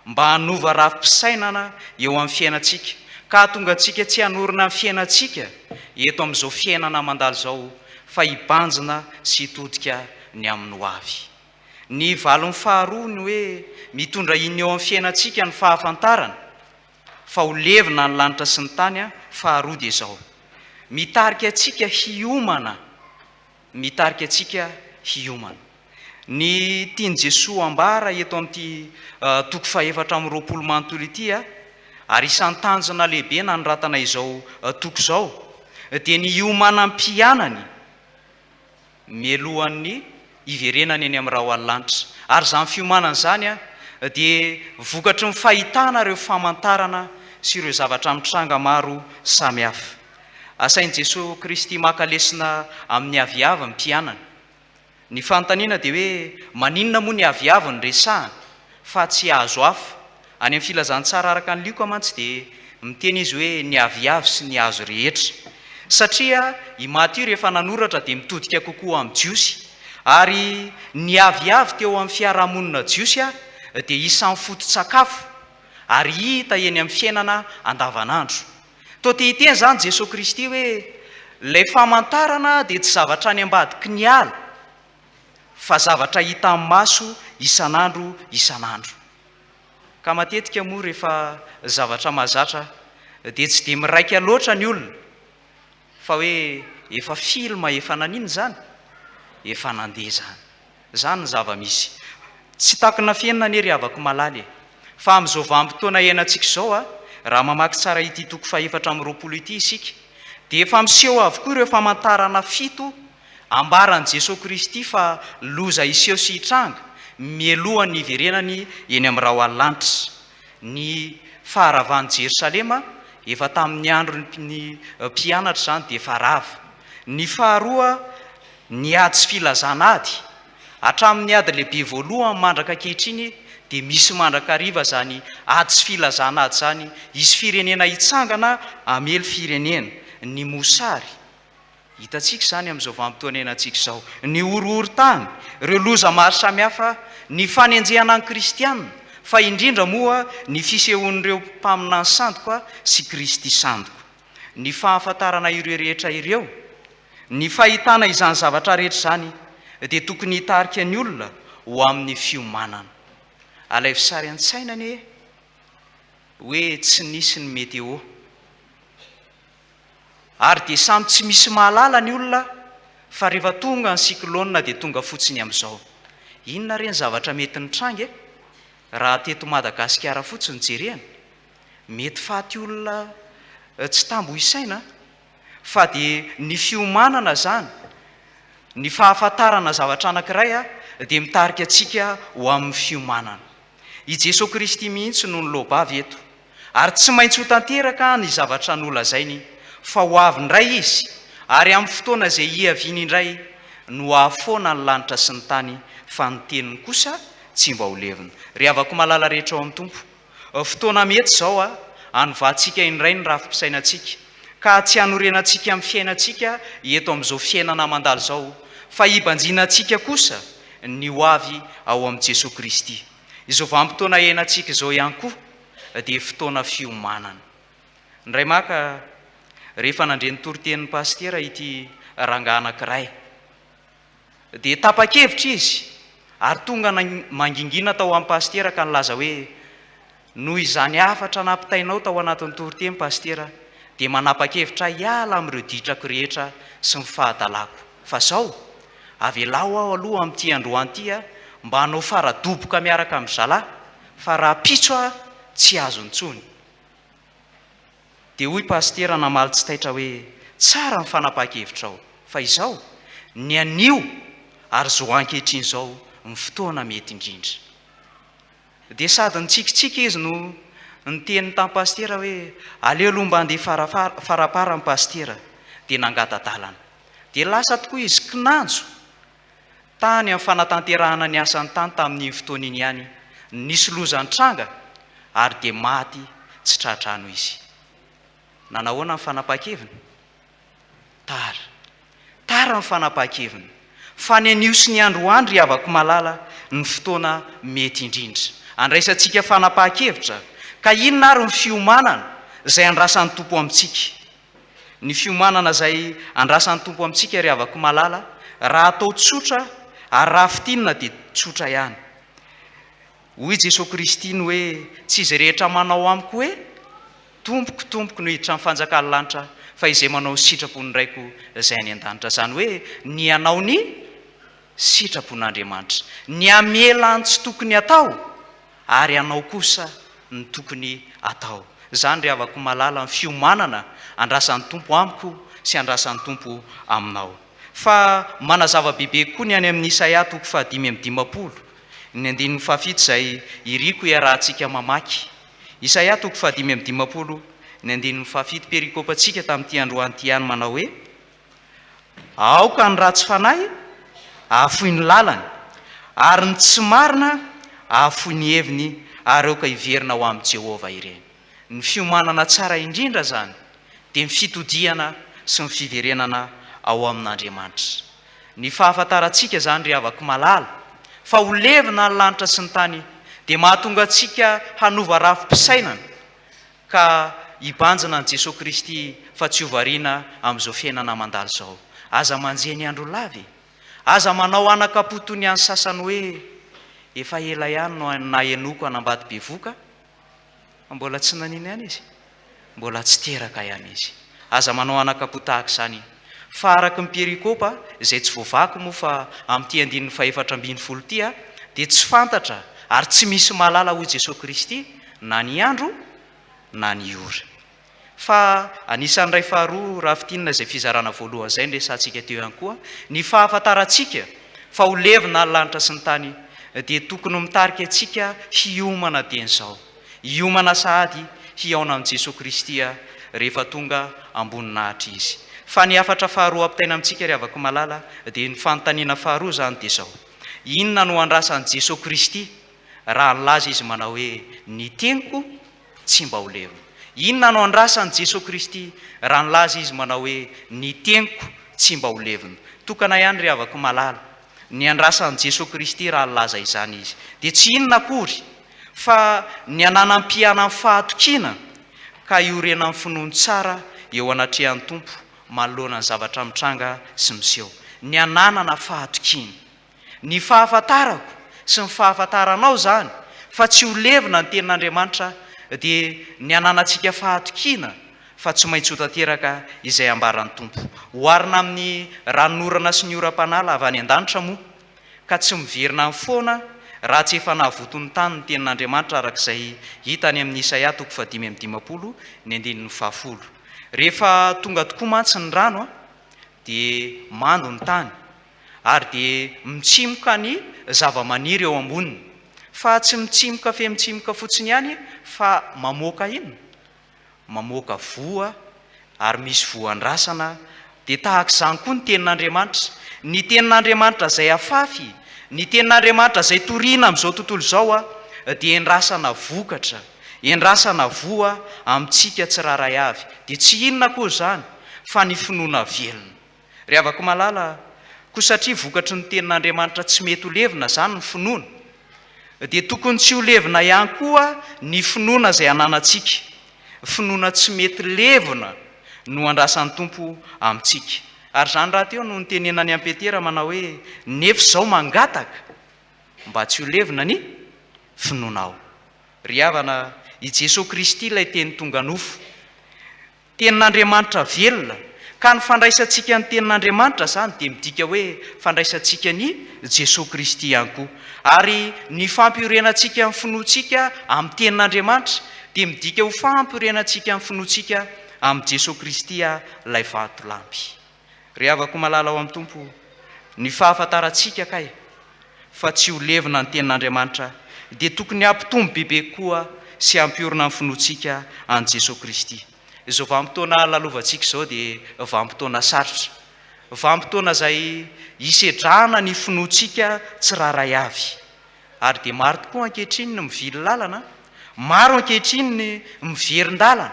[SPEAKER 7] mba hanova rafi-pisainana eo amin'ny fiainantsika ka hahatonga antsika tsy hanorina ny fiainantsika eto amin'izao fiainana mandalo izao fa hibanjina sy hitodika ny amin'ny ho avy. Ny valiny faharoa ny hoe mitondra inona eo amin'ny fiainantsika ny fahafantarana fa ho levona ny lanitra sy ny tany faharoa dia izao, mitarika antsika hiomana mitarika antsika hiomana. Ny tian'i Jesoa ambara eto amin'ity toko fahefatra amby 20 manontolo ity, ary isan'ny tanjona lehibe nanoratana izao toko izao, dia ny hiomanan'ny mpianany mialohan'ny hiverenany eny amin'ny rahona lanitra. Ary izany fiomanana izany dia vokatry ny fahitana ireo famantarana sy ireo zavatra mitranga maro samihafa. Asain'i Jesoa Kristy maka lesona amin'ny aviavy ny mpianany. Ny fanontaniana dia hoe maninona moa ny aviavy no resahana fa tsy hazo hafa? Any amin'ny filazantsara araka an'i Lioka mantsy dia miteny izy hoe ny aviavy sy ny hazo rehetra. Satria i Matio rehefa nanoratra dia mitodika kokoa amin'ny Jiosy. Ary ny aviavy teo amin'ny fiarahamonina Jiosy dia isan'ny foto-tsakafo ary hita eny amin'ny fiainana andavanandro. Toa te hiteny izany Jesoa Kristy hoe ilay famantarana dia tsy zavatra any ambadiky ny ala fa zavatra hita amin'ny maso isan'andro isan'andro. Ka matetika moa rehefa zavatra mahazatra dia tsy dia miraika loatra ny olona fa hoe efa film efa naninona izany? Efa nandeha izany. Izany ny zava-misy. Tsy takona afenina anie ry havako malala e! Fa amin'izao vanim-potoana iainantsika izao a, raha mamaky tsara ity toko fahefatra amby 20 ity isika, dia efa miseho avokoa ireo famantarana fito ambaran'i Jesoa Kristy fa loza hiseho sy hitranga mialohan'ny hiverenany eny amin'ny rahona lanitra. Ny faharavan'i Jerosalema, efa tamin'ny andron'ny mpianatra izany dia efa rava. Ny faharoa, ny ady sy filazana ady. Hatramin'ny ady lehibe voalohany mandraka ankehitriny dia misy mandrakariva izany ady sy filazana ady izany, hisy firenena hitsangana hamely firenena. Ny mosary, hitantsika izany amin'izao vanim-potoana iainantsika izao. Ny horohoron-tany, ireo loza maro samihafa, ny fanenjehana ny kristiana, fa indrindra moa ny fisehoan'ireo mpaminany sandoka sy Kristy sandoka. Ny fahafantarana ireo rehetra ireo, ny fahitana izany zavatra rehetra izany dia tokony hitarika ny olona ho amin'ny fiomanana. Alaivo sary an-tsaina anie hoe tsy nisy ny météo. Ary dia samy tsy misy mahalala ny olona fa rehefa tonga ny cyclone dia tonga fotsiny amin'izao. Inona re ny zavatra mety nitranga e? Raha teto Madagasikara fotsiny jerena? Mety faty olona tsy tambo isaina fa dia ny fiomanana izany, ny fahafantarana zavatra anankiray dia mitarika antsika ho amin'ny fiomanana. I Jesoa Kristy mihitsy no niloa-bava eto, ary tsy maintsy ho tanteraka ny zavatra nolazainy fa ho avy indray Izy, ary amin'ny fotoana izay hiaviany indray no hahafoana ny lanitra sy ny tany, fa ny teniny kosa tsy mba ho levona. Ry havako malala rehetra ao amin'ny Tompo, Fotoana mety izao hanovantsika indray ny rafi-pisainantsika, ka tsy hanorenantsika amin'ny fiainantsika eto amin'izao fiainana mandalo izao, fa hibanjinantsika kosa ny ho avy ao amin'i Jesoa Kristy. Izao vanim-potoana iainantsika izao ihany koa dia fotoana fiomanana. Indray maka, rehefa nandre ny toritenin'ny pasitera ity rangahy anankiray, dia tapa-kevitra izy. Ary tonga mangingina tao amin'ny pasitera ka nilaza hoe, Noho izany hafatra nampitainao tao anatin'ny toriteny pasitera dia manapa-kevitra hiala amin'ireo ditrako rehetra sy ny fahadalako. Fa zao, avelao aho aloha amin'ity androany ity mba hanao fara-doboka miaraka amin-dry zalahy fa rahampitso aho tsy azo intsony. Dia hoy pasitera namaly tsy taitra hoe, Tsara ny fanapahan-kevitrao, fa izao, ny anio ary izao ankehitriny izao ny fotoana mety indrindra. Dia sady nitsikitsiky izy no niteny tamin'i pasitera hoe, Aleo aloha mba handeha faraparany pasitera. Dia nangata-dalana. Dia lasa tokoa izy kinanjo tany amin'ny fanatanterahana ny asany tany tamin'iny fotoana iny ihany. Nisy loza nitranga ary dia maty tsy tra-drano izy. Nanahoana ny fanapahan-keviny? Tara. Tara ny fanapahan-keviny. Fa ny anio sy ny androany ry havako malala ny fotoana mety indrindra. Andraisantsika fanapahan-kevitra. Ka inona ary ny fiomanana izay andrasan'ny Tompo amintsika? Ny fiomanana izay andrasan'ny Tompo amintsika ry havako malala, raha atao tsotra ary raha fintinina dia tsotra ihany. Hoy Jesoa Kristy ny hoe, Tsy izay rehetra manao amiko hoe, Tompoko, Tompoko no hiditra amin'ny fanjakan'ny lanitra, fa izay manao ny sitrapon'ny Raiko izay any an-danitra. Izany hoe, ny hanao ny sitrapon'Andriamanitra. Ny hamela ny tsy tokony hatao, ary hanao kosa ny tokony hatao. Izany ry havako malala ny fiomanana andrasan'ny Tompo amiko sy andrasan'ny Tompo aminao. Fa manazava bebe kokoa ny any amin'ny Isaia toko fahadimy amby 50, ny andininy fahafito izay iriko iarahantsika mamaky. Isaia toko fahadimy amby 50, ny andininy fahafito, perikopantsika tamin'ity androany ity ihany manao hoe, Aoka ny ratsy fanahy hahafoy ny lalany, ary ny tsy marina hahafoy ny heviny, ary aoka hiverina ho amin'i Jehovah ireny. Ny fiomanana tsara indrindra izany dia ny fitodihana sy ny fiverenana ao amin'Andriamanitra. Ny fahafantarantsika izany, ry havako malala, fa ho levona ny lanitra sy ny tany dia mahatonga antsika hanova rafi-pisainana ka hibanjina an'i Jesoa Kristy fa tsy ho variana amin'izao fiainana mandalo izao. Aza manjehy ny andro lava e! Aza manao anakam-po toy ny an'ny sasany hoe, Efa ela ihany no nahenoako hanambady bevoka fa mbola tsy nanino ihany izy? Mbola tsy teraka ihany izy. Aza manao anakam-po tahaka izany. Fa araka ny perikopa, izay tsy voavaky moa fa amin'ity andininy fahefatra ambin'ny folo ity, dia tsy fantatra ary tsy misy mahalala hoy Jesoa Kristy na ny andro na ny ora. Fa anisan'ny iray faharoa raha fintinina izay fizarana voalohany izay noresahantsika teo ihany koa, ny fahafantarantsika fa ho levona ny lanitra sy ny tany dia tokony mitarika antsika hiomana dieny izao. Hiomana sahady hihaona amin'i Jesoa Kristy rehefa tonga am-boninahitra Izy. Fa ny hafatra faharoa ampitaina amintsika ry havako malala dia ny fanontaniana faharoa izany dia izao, Inona no andrasan'i Jesoa Kristy raha nilaza Izy manao hoe, Ny teniko tsy mba ho levona? Inona no andrasan'i Jesoa Kristy raha nilaza Izy manao hoe, Ny teniko tsy mba ho levona? Tokana ihany ry havako malala, ny andrasan'i Jesoa Kristy raha nilaza izany Izy dia tsy inona akory fa ny hananam-pianan'ny fahatokiana ka hiorenan'ny finoany tsara eo anatrehan'ny Tompo manoloana ny zavatra mitranga sy miseho. Ny hananana fahatokiana. Ny fahafantarako sy ny fahafantaranao izany fa tsy ho levona ny Tenin'Andriamanitra dia ny hananantsika fahatokiana fa tsy maintsy ho tanteraka izay ambaran'ny Tompo. Oharina amin'ny ranonorana sy ny oram-panala avy any an-danitra moa ka tsy miverina any foana raha tsy efa nahavoto ny tany ny tenin'Andriamanitra araka izay hita any amin'ny Isaia toko fahadimy amby 50 ny andininy fahafolo. Rehefa tonga tokoa mantsy ny rano dia mando ny tany ary dia mitsimoka ny zavamaniry eo amboniny. Fa tsy mitsimoka fe mitsimoka fotsiny ihany fa mamoaka inona? mamoaka voa ary misy voa andrasana, dia tahaka izany koa ny Tenin'Andriamanitra. Ny Tenin'Andriamanitra izay afafy, ny Tenin'Andriamanitra izay torina amin'izao tontolo izao dia endrasana vokatra, endrasana voa amintsika tsirairay avy. Dia tsy inona akory izany fa ny finoana velona. Ry havako malala, koa satria vokatry ny Tenin'Andriamanitra tsy mety ho levona izany ny finoana, dia tokony tsy ho levona ihany koa ny finoana izay ananantsika. Finoana tsy mety levona no andrasan'ny Tompo amintsika. Ary izany rahateo no nitenenany an'i Petera manao hoe, Nefa izao mangataka. mba tsy ho levona ny finoanao. Ry havana, i Jesoa Kristy ilay Teny tonga nofo. Tenin'Andriamanitra velona, ka ny fandraisantsika ny Tenin'Andriamanitra izany dia midika hoe fandraisantsika an'i Jesoa Kristy ihany koa. Ary ny fampiorenantsika ny finoantsika amin'ny Tenin'Andriamanitra dia midika ho fampiorenantsika ny finoantsika amin'i Jesoa Kristy ilay vatolampy. Ry havako malala ao amin'ny Tompo, ny fahafantarantsika kay fa tsy ho levona ny Tenin'Andriamanitra dia tokony hampitombo bebe kokoa sy hampiorina ny finoantsika an'i Jesoa Kristy. Izao vanim-potoana lalovantsika izao dia vanim-potoana sarotra, vanim-potoana izay hisedrana ny finoantsika tsirairay avy. Ary dia maro tokoa ankehitriny ny mivily lalana, maro ankehitriny ny miverin-dalana.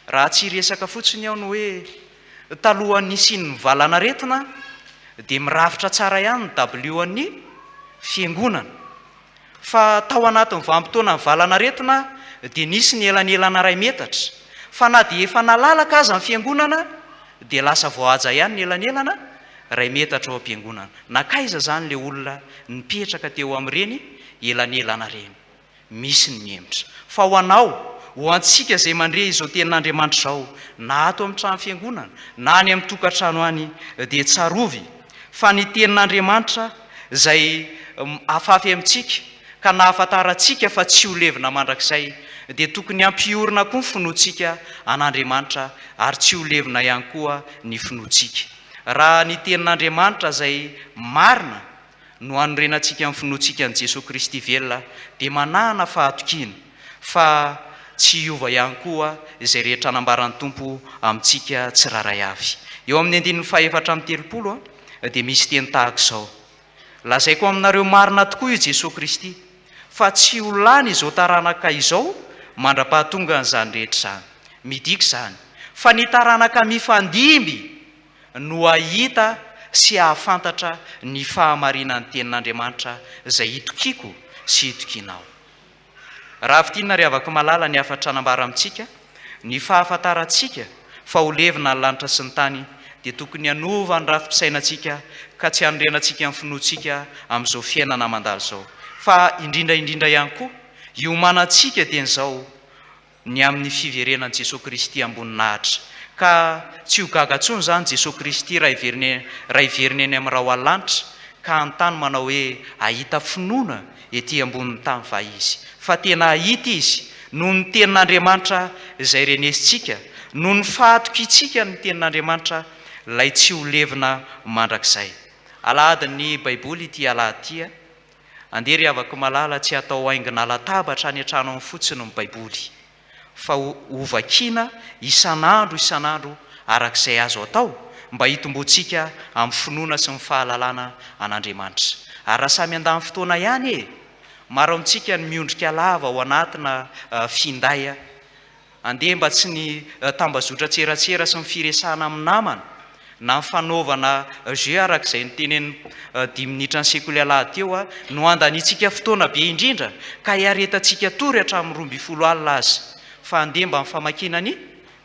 [SPEAKER 7] Raha tsy hiresaka fotsiny aho ny hoe talohan'ny nisian'ny valanaretina dia mirafitra tsara ihany ny dabilio an'ny fiangonana. Fa tao anatin'ny vanim-potoanan'ny valanaretina dia nisy ny elanelana iray metatra. Fa na dia efa nalalaka aza ny fiangonana dia lasa voahaja ihany ny elanelana iray metatra ao am-piangonana. Nankaiza izany ilay olona nipetraka teo amin'ireny elanelana ireny? Misy ny mihemotra. Fa ho anao, ho antsika izay mandre izao tenin'Andriamanitra izao, na ato amin'ny trano fiangonana, na any amin'ny tokantrano any, dia tsarovy fa ny tenin'Andriamanitra izay afafy amintsika ka nahafantarantsika fa tsy ho levona mandrakizay, dia tokony hampiorina koa ny finoantsika an'Andriamanitra ary tsy ho levona ihany koa ny finoantsika. Raha ny tenin'Andriamanitra izay marina no anorenantsika ny finoantsika an'i Jesoa Kristy velona dia manana fahatokiana fa tsy hiova ihany koa izay rehetra nambaran'ny Tompo amintsika tsirairay avy. Eo amin'ny andininy fahefatra amby 30 dia misy teny tahaka izao, Lazaiko aminareo marina tokoa io Jesoa Kristy fa tsy ho lany izao taranaka izao mandra-pahatongan'izany rehetra izany. Midika izany fa ny taranaka mifandimby no hahita sy hahafantatra ny fahamarinan'ny Tenin'Andriamanitra izay itokiako sy itokianao. Raha fintinina ry havako malala ny hafatra nambara amintsika, ny fahafantarantsika fa ho levona ny lanitra sy ny tany dia tokony hanova ny rafi-pisainantsika ka tsy hanorenantsika ny finoantsika amin'izao fiainana mandalo izao fa indrindra indrindra ihany koa hiomanantsika dieny izao ny amin'ny fiverenan'i Jesoa Kristy am-boninahitra. Ka tsy ho gaga intsony izany Jesoa Kristy raha hiverina raha hiverina eny amin'ny rahona lanitra ka hanontany manao hoe hahita finoana ety ambonin'ny tany va Izy? Fa tena hahita Izy noho ny tenin'Andriamanitra izay renesintsika, noho ny fahatokiantsika ny tenin'Andriamanitra ilay tsy ho levona mandrakizay. Alahadin'ny Baiboly ity alahady ity a! Andeha ry havako malala tsy atao haingona latabatra any an-trano any fotsiny ny baiboly fa ho vakiana isan'andro isan'andro araka izay azo atao mba hitomboantsika amin'ny finoana sy ny fahalalana an'Andriamanitra. Ary raha samy handany fotoana ihany e! Maro amintsika ny miondrika lava ao anatina finday a! Andeha mba tsy ny tambazotran-tseratsera sy ny firesahana amin'ny namana, na ny fanaovana jeu araka izay notenenin'ny dimy minitra ny sekoly alahady teo no handaniantsika fotoana be indrindra ka hiaretantsika tory hatramin'ny 12 alina aza, fa andeha mba ny famakiana ny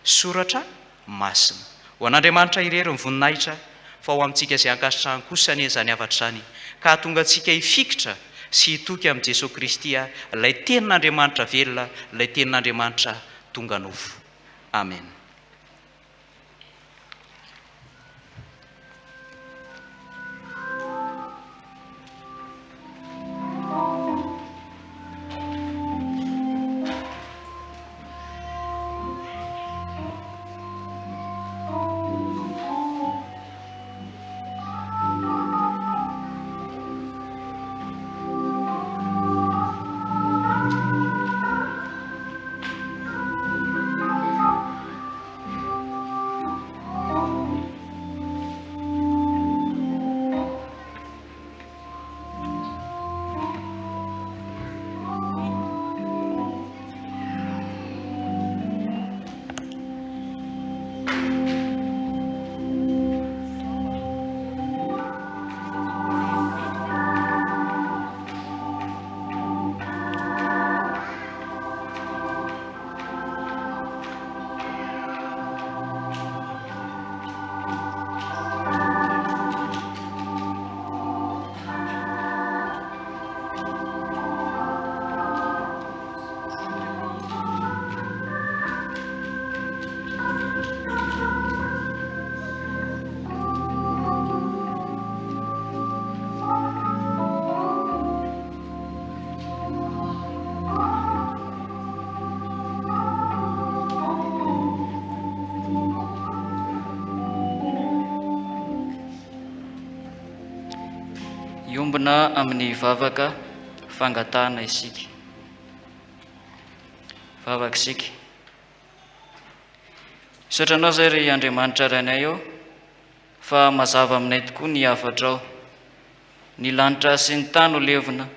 [SPEAKER 7] soratra masina. Ho an'Andriamanitra irery ny voninahitra, fa ho amintsika izay ankasitrahany kosa anie izany hafatra izany, ka hahatonga antsika hifikitra sy hitoky amin'i Jesoa Kristy, ilay Tenin'Andriamanitra velona, ilay Tenin'Andriamanitra tonga nofo. Amena.
[SPEAKER 1] Hiombona amin'ny vavaka fangatahana isika. Vavaka isika. Misaotra Anao izay ry Andriamanitra Rainay ô, fa mazava aminay tokoa ny hafatrao. Ny lanitra sy ny tany ho levona,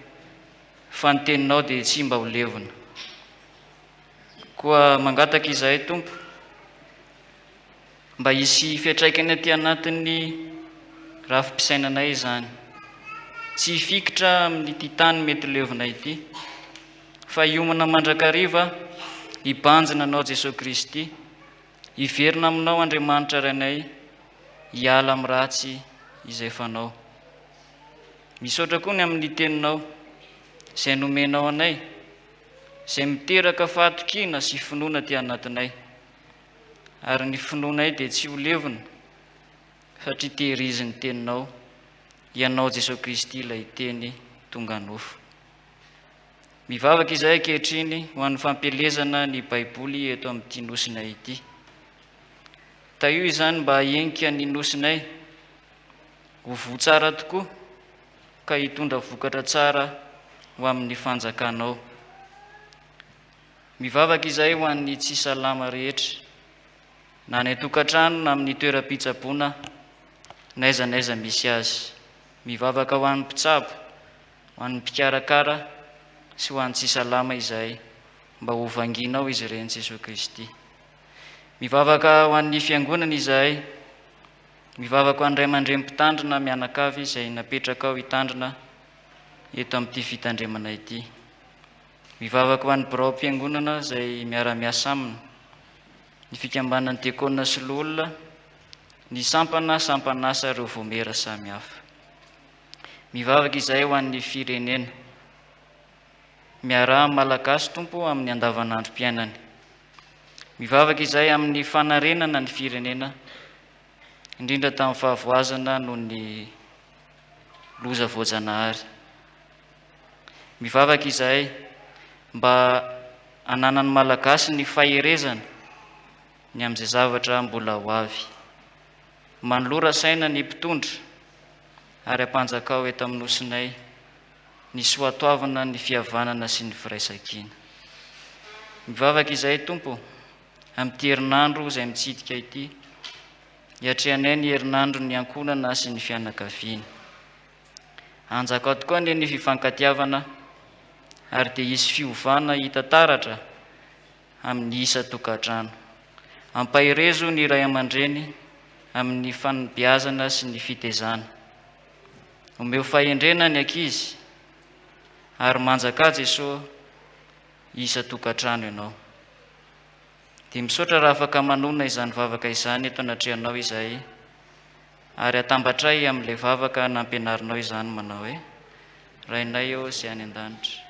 [SPEAKER 1] fa ny teninao dia tsy mba ho levona. Koa mangataka izahay Tompo, Mba hisy fiantraikany aty anatin'ny rafi-pisainanay izany. Tsy hifikitra amin'ity tany mety levona ity, fa hiomana mandrakariva hibanjina Anao Jesoa Kristy, hiverina Aminao Andriamanitra Rainay, hiala amin'ny ratsy izay fanao. Misaotra koa ny amin'ny Teninao izay nomenao anay, izay miteraka fahatokiana sy finoana aty anatinay. Ary ny finoanay dia tsy ho levona, satria tehirizin'ny Teninao, Ianao Jesoa Kristy ilay Teny tonga nofo. Mivavaka izahay ankehitriny ho an'ny fampielezana ny Baiboly eto amin'ity nosinay ity. Tahio izany mba hahenika ny nosinay ho voa tsara tokoa ka hitondra vokatra tsara ho amin'ny fanjakanao. Mivavaka izahay ho an'ny tsy salama rehetra, na any an-tokantrano na amin'ny toeram-pitsaboana, n'aiza n'aiza misy azy. Mivavaka ho an'ny mpitsabo, ho an'ny mpikarakara sy ho an'ny tsy salama izahay, mba ho vanginao izy ireny Jesoa Kristy. Mivavaka ho an'ny Fiangonana izahay, mivavaka ho an'ny ray aman-dreny mpitandrina mianakavy izay napetrakao hitandrina eto amin'ity fitandremana ity. Mivavaka ho an'ny biraom-piangonana izay miara-miasa aminy, ny fikambanan'ny diakona sy loholona, ny sampana sampan'asa ireo voamera samihafa. Mivavaka izahay ho an'ny firenena. Miaraha amin'ny Malagasy Tompo amin'ny andavanandrom-piainany. Mivavaka izahay amin'ny fanarenana ny firenena, indrindra tamin'ny fahavoazana noho ny loza voajanahary. Mivavaka izahay mba hananan'ny Malagasy ny faherezana ny amin'izay zavatra mbola ho avy. Manolora saina ny mpitondra ary ampanjakao eto amin'ny Nosinay ny soatoavina ny fihavanana sy ny firaisankina. Mivavaka izahay Tompo amin'ity herinandro izay mitsidika ity, hiatrehanay ny herinandron'ny ankohonana sy ny fianakaviana. Hanjakao tokoa anie ny fifankatiavana ary dia hisy fiovana hita taratra amin'ny isan-tokantrano. Ampaherezo ny ray aman-dreny amin'ny fanabeazana sy ny fitezana. Omeo fahendrena ny ankizy ary manjakà Jesoa isan-tokantrano ianao. Dia misaotra raha afaka manonona izany vavaka izany eto anatrehanao izahay. Ary atambatray amin'ilay vavaka nampianarinao izany manao hoe, Rainay ô izay any an-danitra,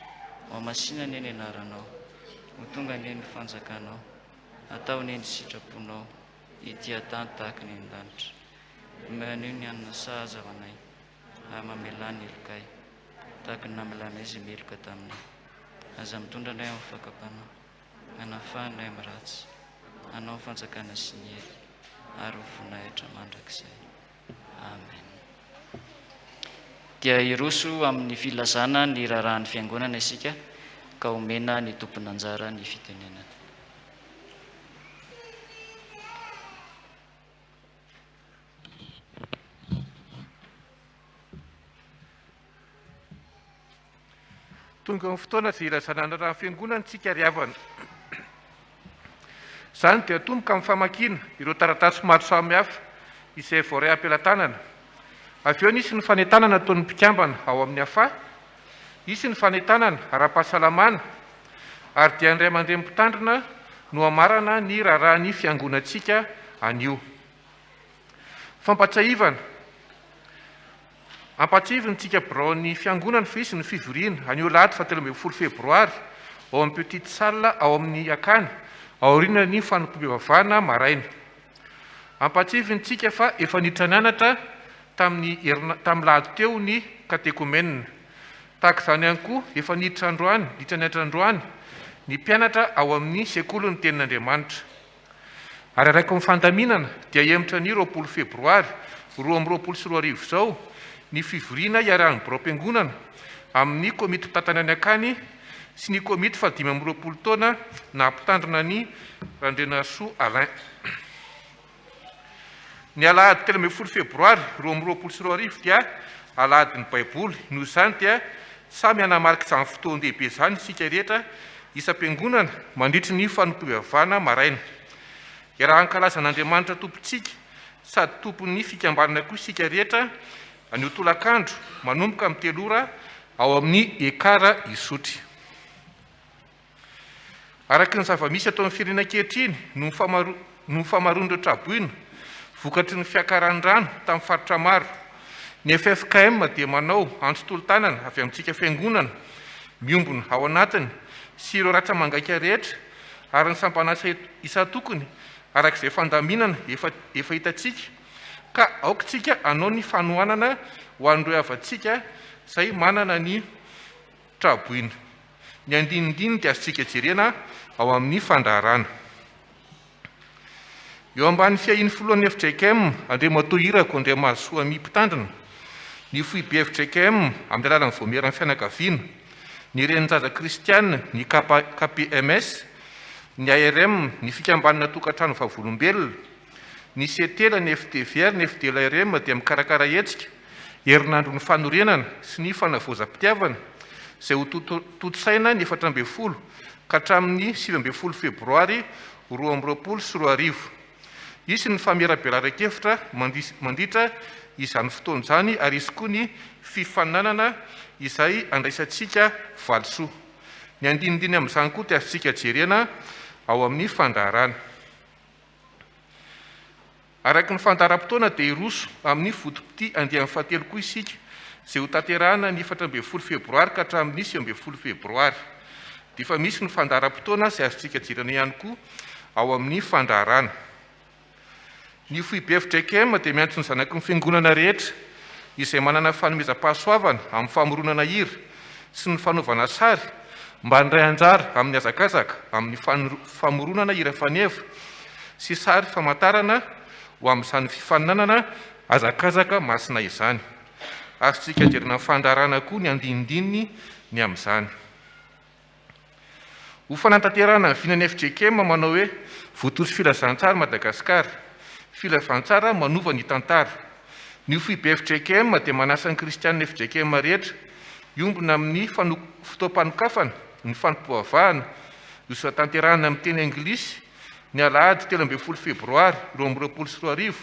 [SPEAKER 1] ho hamasina anie ny anaranao, ho tonga anie ny fanjakanao, atao anie ny sitraponao, ety an-tany tahaka ny any an-danitra. Omeo anio ny hanina sahaza ho anay, ary mamelà ny helokay, tahaka ny namelanay izay meloka taminay. Aza mitondra anay amin'ny fakam-panahy. Manafaha anay amin'ny ratsy, Anao ny fanjakana sy ny hery ary ny voninahitra mandrakizay. Amen. Dia hiroso amin'ny filazana ny raharahan'ny Fiangonana isika ka omena ny tompon'anjara ny fitenenana.
[SPEAKER 8] Tonga ny fotoana izay ilazana ny raharahan'ny Fiangonana isika ry havana. Izany dia atomboka amin'ny famakiana ireo taratasy maro samihafa izay voaray am-pelatanana. Avy eo nisy ny fanentanana ataon'ny mpikambana ao amin'ny AFA, hisy ny fanentanana ara-pahasalamana ary dia ny ray aman-dreny mpitandrina no hamarana ny raharahan'ny Fiangonantsika anio. Fampatsiahivana, Ampatsiahivina antsika biraon'ny Fiangonana fa hisy ny fivoriana anio alahady faha 13 febroary ao amin'ny Petite Salle ao amin'ny Akany aorianan'ny fanompoam-pivavahana maraina. Ampatsiahivina antsika fa efa niditra nianatra tamin'ny herina tamin'ny lahady teo ny katekomenina. Tahaka izany ihany koa efa niditra androany niditra nianatra androany ny mpianatra ao amin'ny sekolin'ny Tenin'Andriamanitra. Ary araka ny fandaminana dia hihemotra ny 20 febroary 2022 izao ny fivoriana iarahan'ny biraom-piangonana amin'ny komity mpitantana ny akany sy ny komity fahadimy amby 20 taona naha-mpitandrina an'i Randrianarisoa Alain. Ny alahady 13 febroary 2022 dia alahadin'ny Baiboly. Noho izany dia samy hanamarika izany fotoan-dehibe izany isika rehetra isam-piangonana mandritry ny fanompoam-pivavahana maraina. Hiaraha-hankalaza an'Andriamanitra Tompontsika sady Tompon'ny fikambanana koa isika rehetra anio tolakandro manomboka amin'ny telo ora ao amin'ny Ekar Isotry. Araka ny zava-misy eto amin'ny firenena ankehitriny, noho ny fahamaroan'ireo tra-boina vokatry ny fiakaran'ny rano tamin'ny faritra maro, ny ffkm dia manao antso tolo-tanana avy amintsika Fiangonana miombona ao anatiny sy ireo ratsa-mangaika rehetra ary ny sampan'asa isan-tokony araka izay fandaminana efa efa hitantsika ka aoka isika hanao ny fanohanana ho an'ireo havantsika izay manana ny tra-boina. Ny andinindininy dia azontsika jerena ao amin'ny fandraharana. Eo ambany fiahian'ny filohan'ny fjkm, Andriamatoa Irako Andriamahazoa Ami Mpitandrina, ny foibe fjkm amin'ny alalan'ny Vaomieran'ny Fianakaviana, ny Renin-jaza Kristiana, ny KPMS, ny ARM, ny Fikambanana Tokantrano Vavolombelona, Ny Setela, ny FDV ary ny FDLRM dia mikarakara hetsika herinandron'ny fanorenana sy ny fanavaozam-pitiavana izay ho tontosaina ny 14 ka hatramin'ny 19 febroary 2022. Hisy ny famerabelaran-kevitra mandritra izany fotoana izany ary hisy koa ny fifaninanana izay andraisantsika valisoa. Ny andinindiny amin'izany koa dia azontsika jerena ao amin'ny fandaharana. Araka ny fandaharam-potoana dia hiroso amin'ny votom-pitia andiany fahatelo koa isika, izay hotanterahina ny 14 febroary ka hatramin'ny 19 febroary. Dia efa misy ny fandaharam-potoana izay azontsika jerena ihany koa ao amin'ny fandraharana. Ny foibe fjkm dia miantso ny zanaky ny fiangonana rehetra izay manana fanomezam-pahasoavana amin'ny famoronana hira sy ny fanaovana sary mba handray anjara amin'ny hazakazaka amin'ny famoronana hira faneva sy sary famantarana ho amin'izany fifaninanana hazakazaka masina izany. Azontsika jerena amin'ny fandraharana koa ny andinindininy ny amin'izany. Ho fanatanterahana ny vinan'ny fjkm manao hoe Votory Filazantsara Madagasikara, Filazantsara manova ny tantara. Ny foibe fjkm dia manasa ny kristianina fjkm rehetra hiombona amin'ny fotoam-panokafana ny fanompoavahana hotanterahina amin'ny teny anglisy ny alahady 13 febroary 2022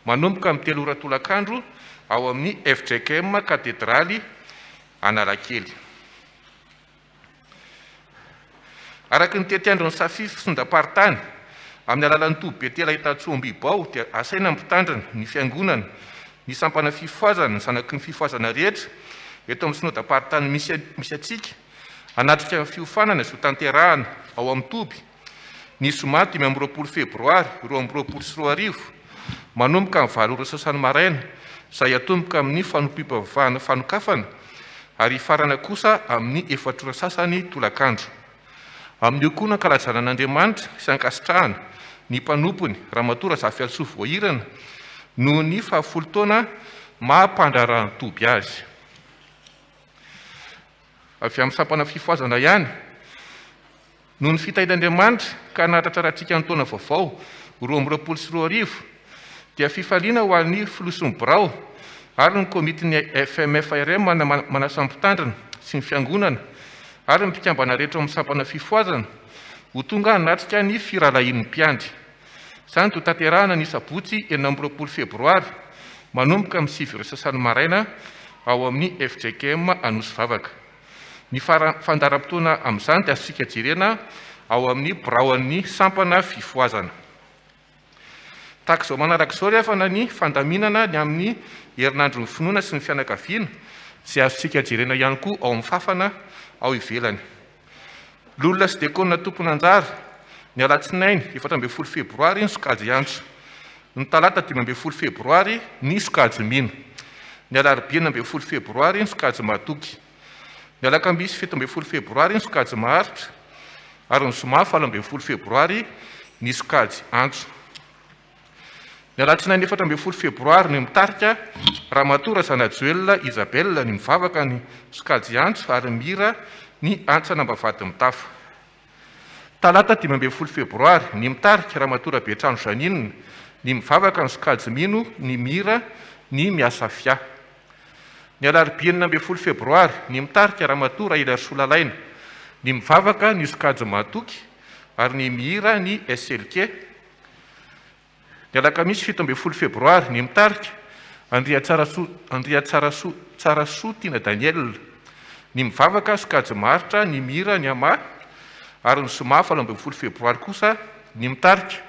[SPEAKER 8] manomboka amin'ny telo ora tolakandro ao amin'ny fjkm Katedraly Analakely. Araka ny tetiandron'ny Safif Sondam-paritany, amin'ny alalan'ny toby Betela Itatsoa Ambohibao dia asaina ny mpitandrina, ny fiangonana, ny sampana fifohazana, ny zanaky ny fifohazana rehetra eto amin'ny synodam-paritany misy misy antsika hanatrika ny fiofanana izay hotanterahana ao amin'ny toby ny zoma 25 febroary 2022 manomboka amin'ny valo ora sasany maraina izay hatomboka amin'ny fanompoam-pivavahana fanokafana ary hifarana kosa amin'ny efatra ora sasany tolakandro. Amin'io koa no ankalazana an'Andriamanitra sy ankasitrahana ny mpanompony Ramatoa Razafialisoa Voahirana noho ny fahafolo taona maha mpandraharahan-toby azy. Avy amin'ny sampana fifohazana ihany. Noho ny fitahian'Andriamanitra ka nahatratrarantsika ny taona vaovao 2022 dia fifaliana ho an'ny Filoha sy ny Birao ary ny Komitin'ny FMFRM manasa ny Mpitandrina sy ny Fiangonana ary ny mpikambana rehetra ao amin'ny Sampana Fifohazana ho tonga hanatrika ny Firahalahian'ny Mpiandry. Izany dia hotanterahina ny sabotsy 26 febroary manomboka amin'ny sivy ora sasany maraina ao amin'ny fjkm Anosivavaka. Ny fandaharam-potoana amin'izany dia azontsika jerena ao amin'ny biraon'ny sampana fifohazana. Tahaka izao manaraka izao ry havana ny fandaminana ny amin'ny herinandron'ny finoana sy ny fianakaviana izay azontsika jerena ihany koa ao amin'ny fafana ao ivelany. Loholona sy diakona tompon'anjara, ny alatsinainy 14 febroary ny sokajy antso, ny talata 15 febroary ny sokajy mino, ny alarobia 16 febroary ny sokajy matoky, ny alakamisy 17 febroary ny sokajy maharitra ary ny zoma 18 febroary ny sokajy antso. Ny alatsinainy 14 febroary ny mitarika Ramatoa Razanajoelina Isabelle ny mivavaka ny sokajy antso ary mihira ny antsana ambavahady mitafo. Talata 15 febroary ny mitarika Ramatoa Rabetrano Jeanine ny mivavaka ny sokajy mino ny mihira ny miasa fia. Ny alarobia 16 febroary ny mitarika Ramatoa Rahilarisoa Lalaina ny mivavaka ny sokajy mahatoky ary ny mihira ny SLK. Ny alakamisy 17 febroary, ny mitarika, Andriatsarasoa Andriatsarasoa Tsarasoa Tiana Daniel, ny mivavaka, sokajy maharitra, ny mihira, ny ama, ary ny zoma 18 febroary kosa, ny mitarika,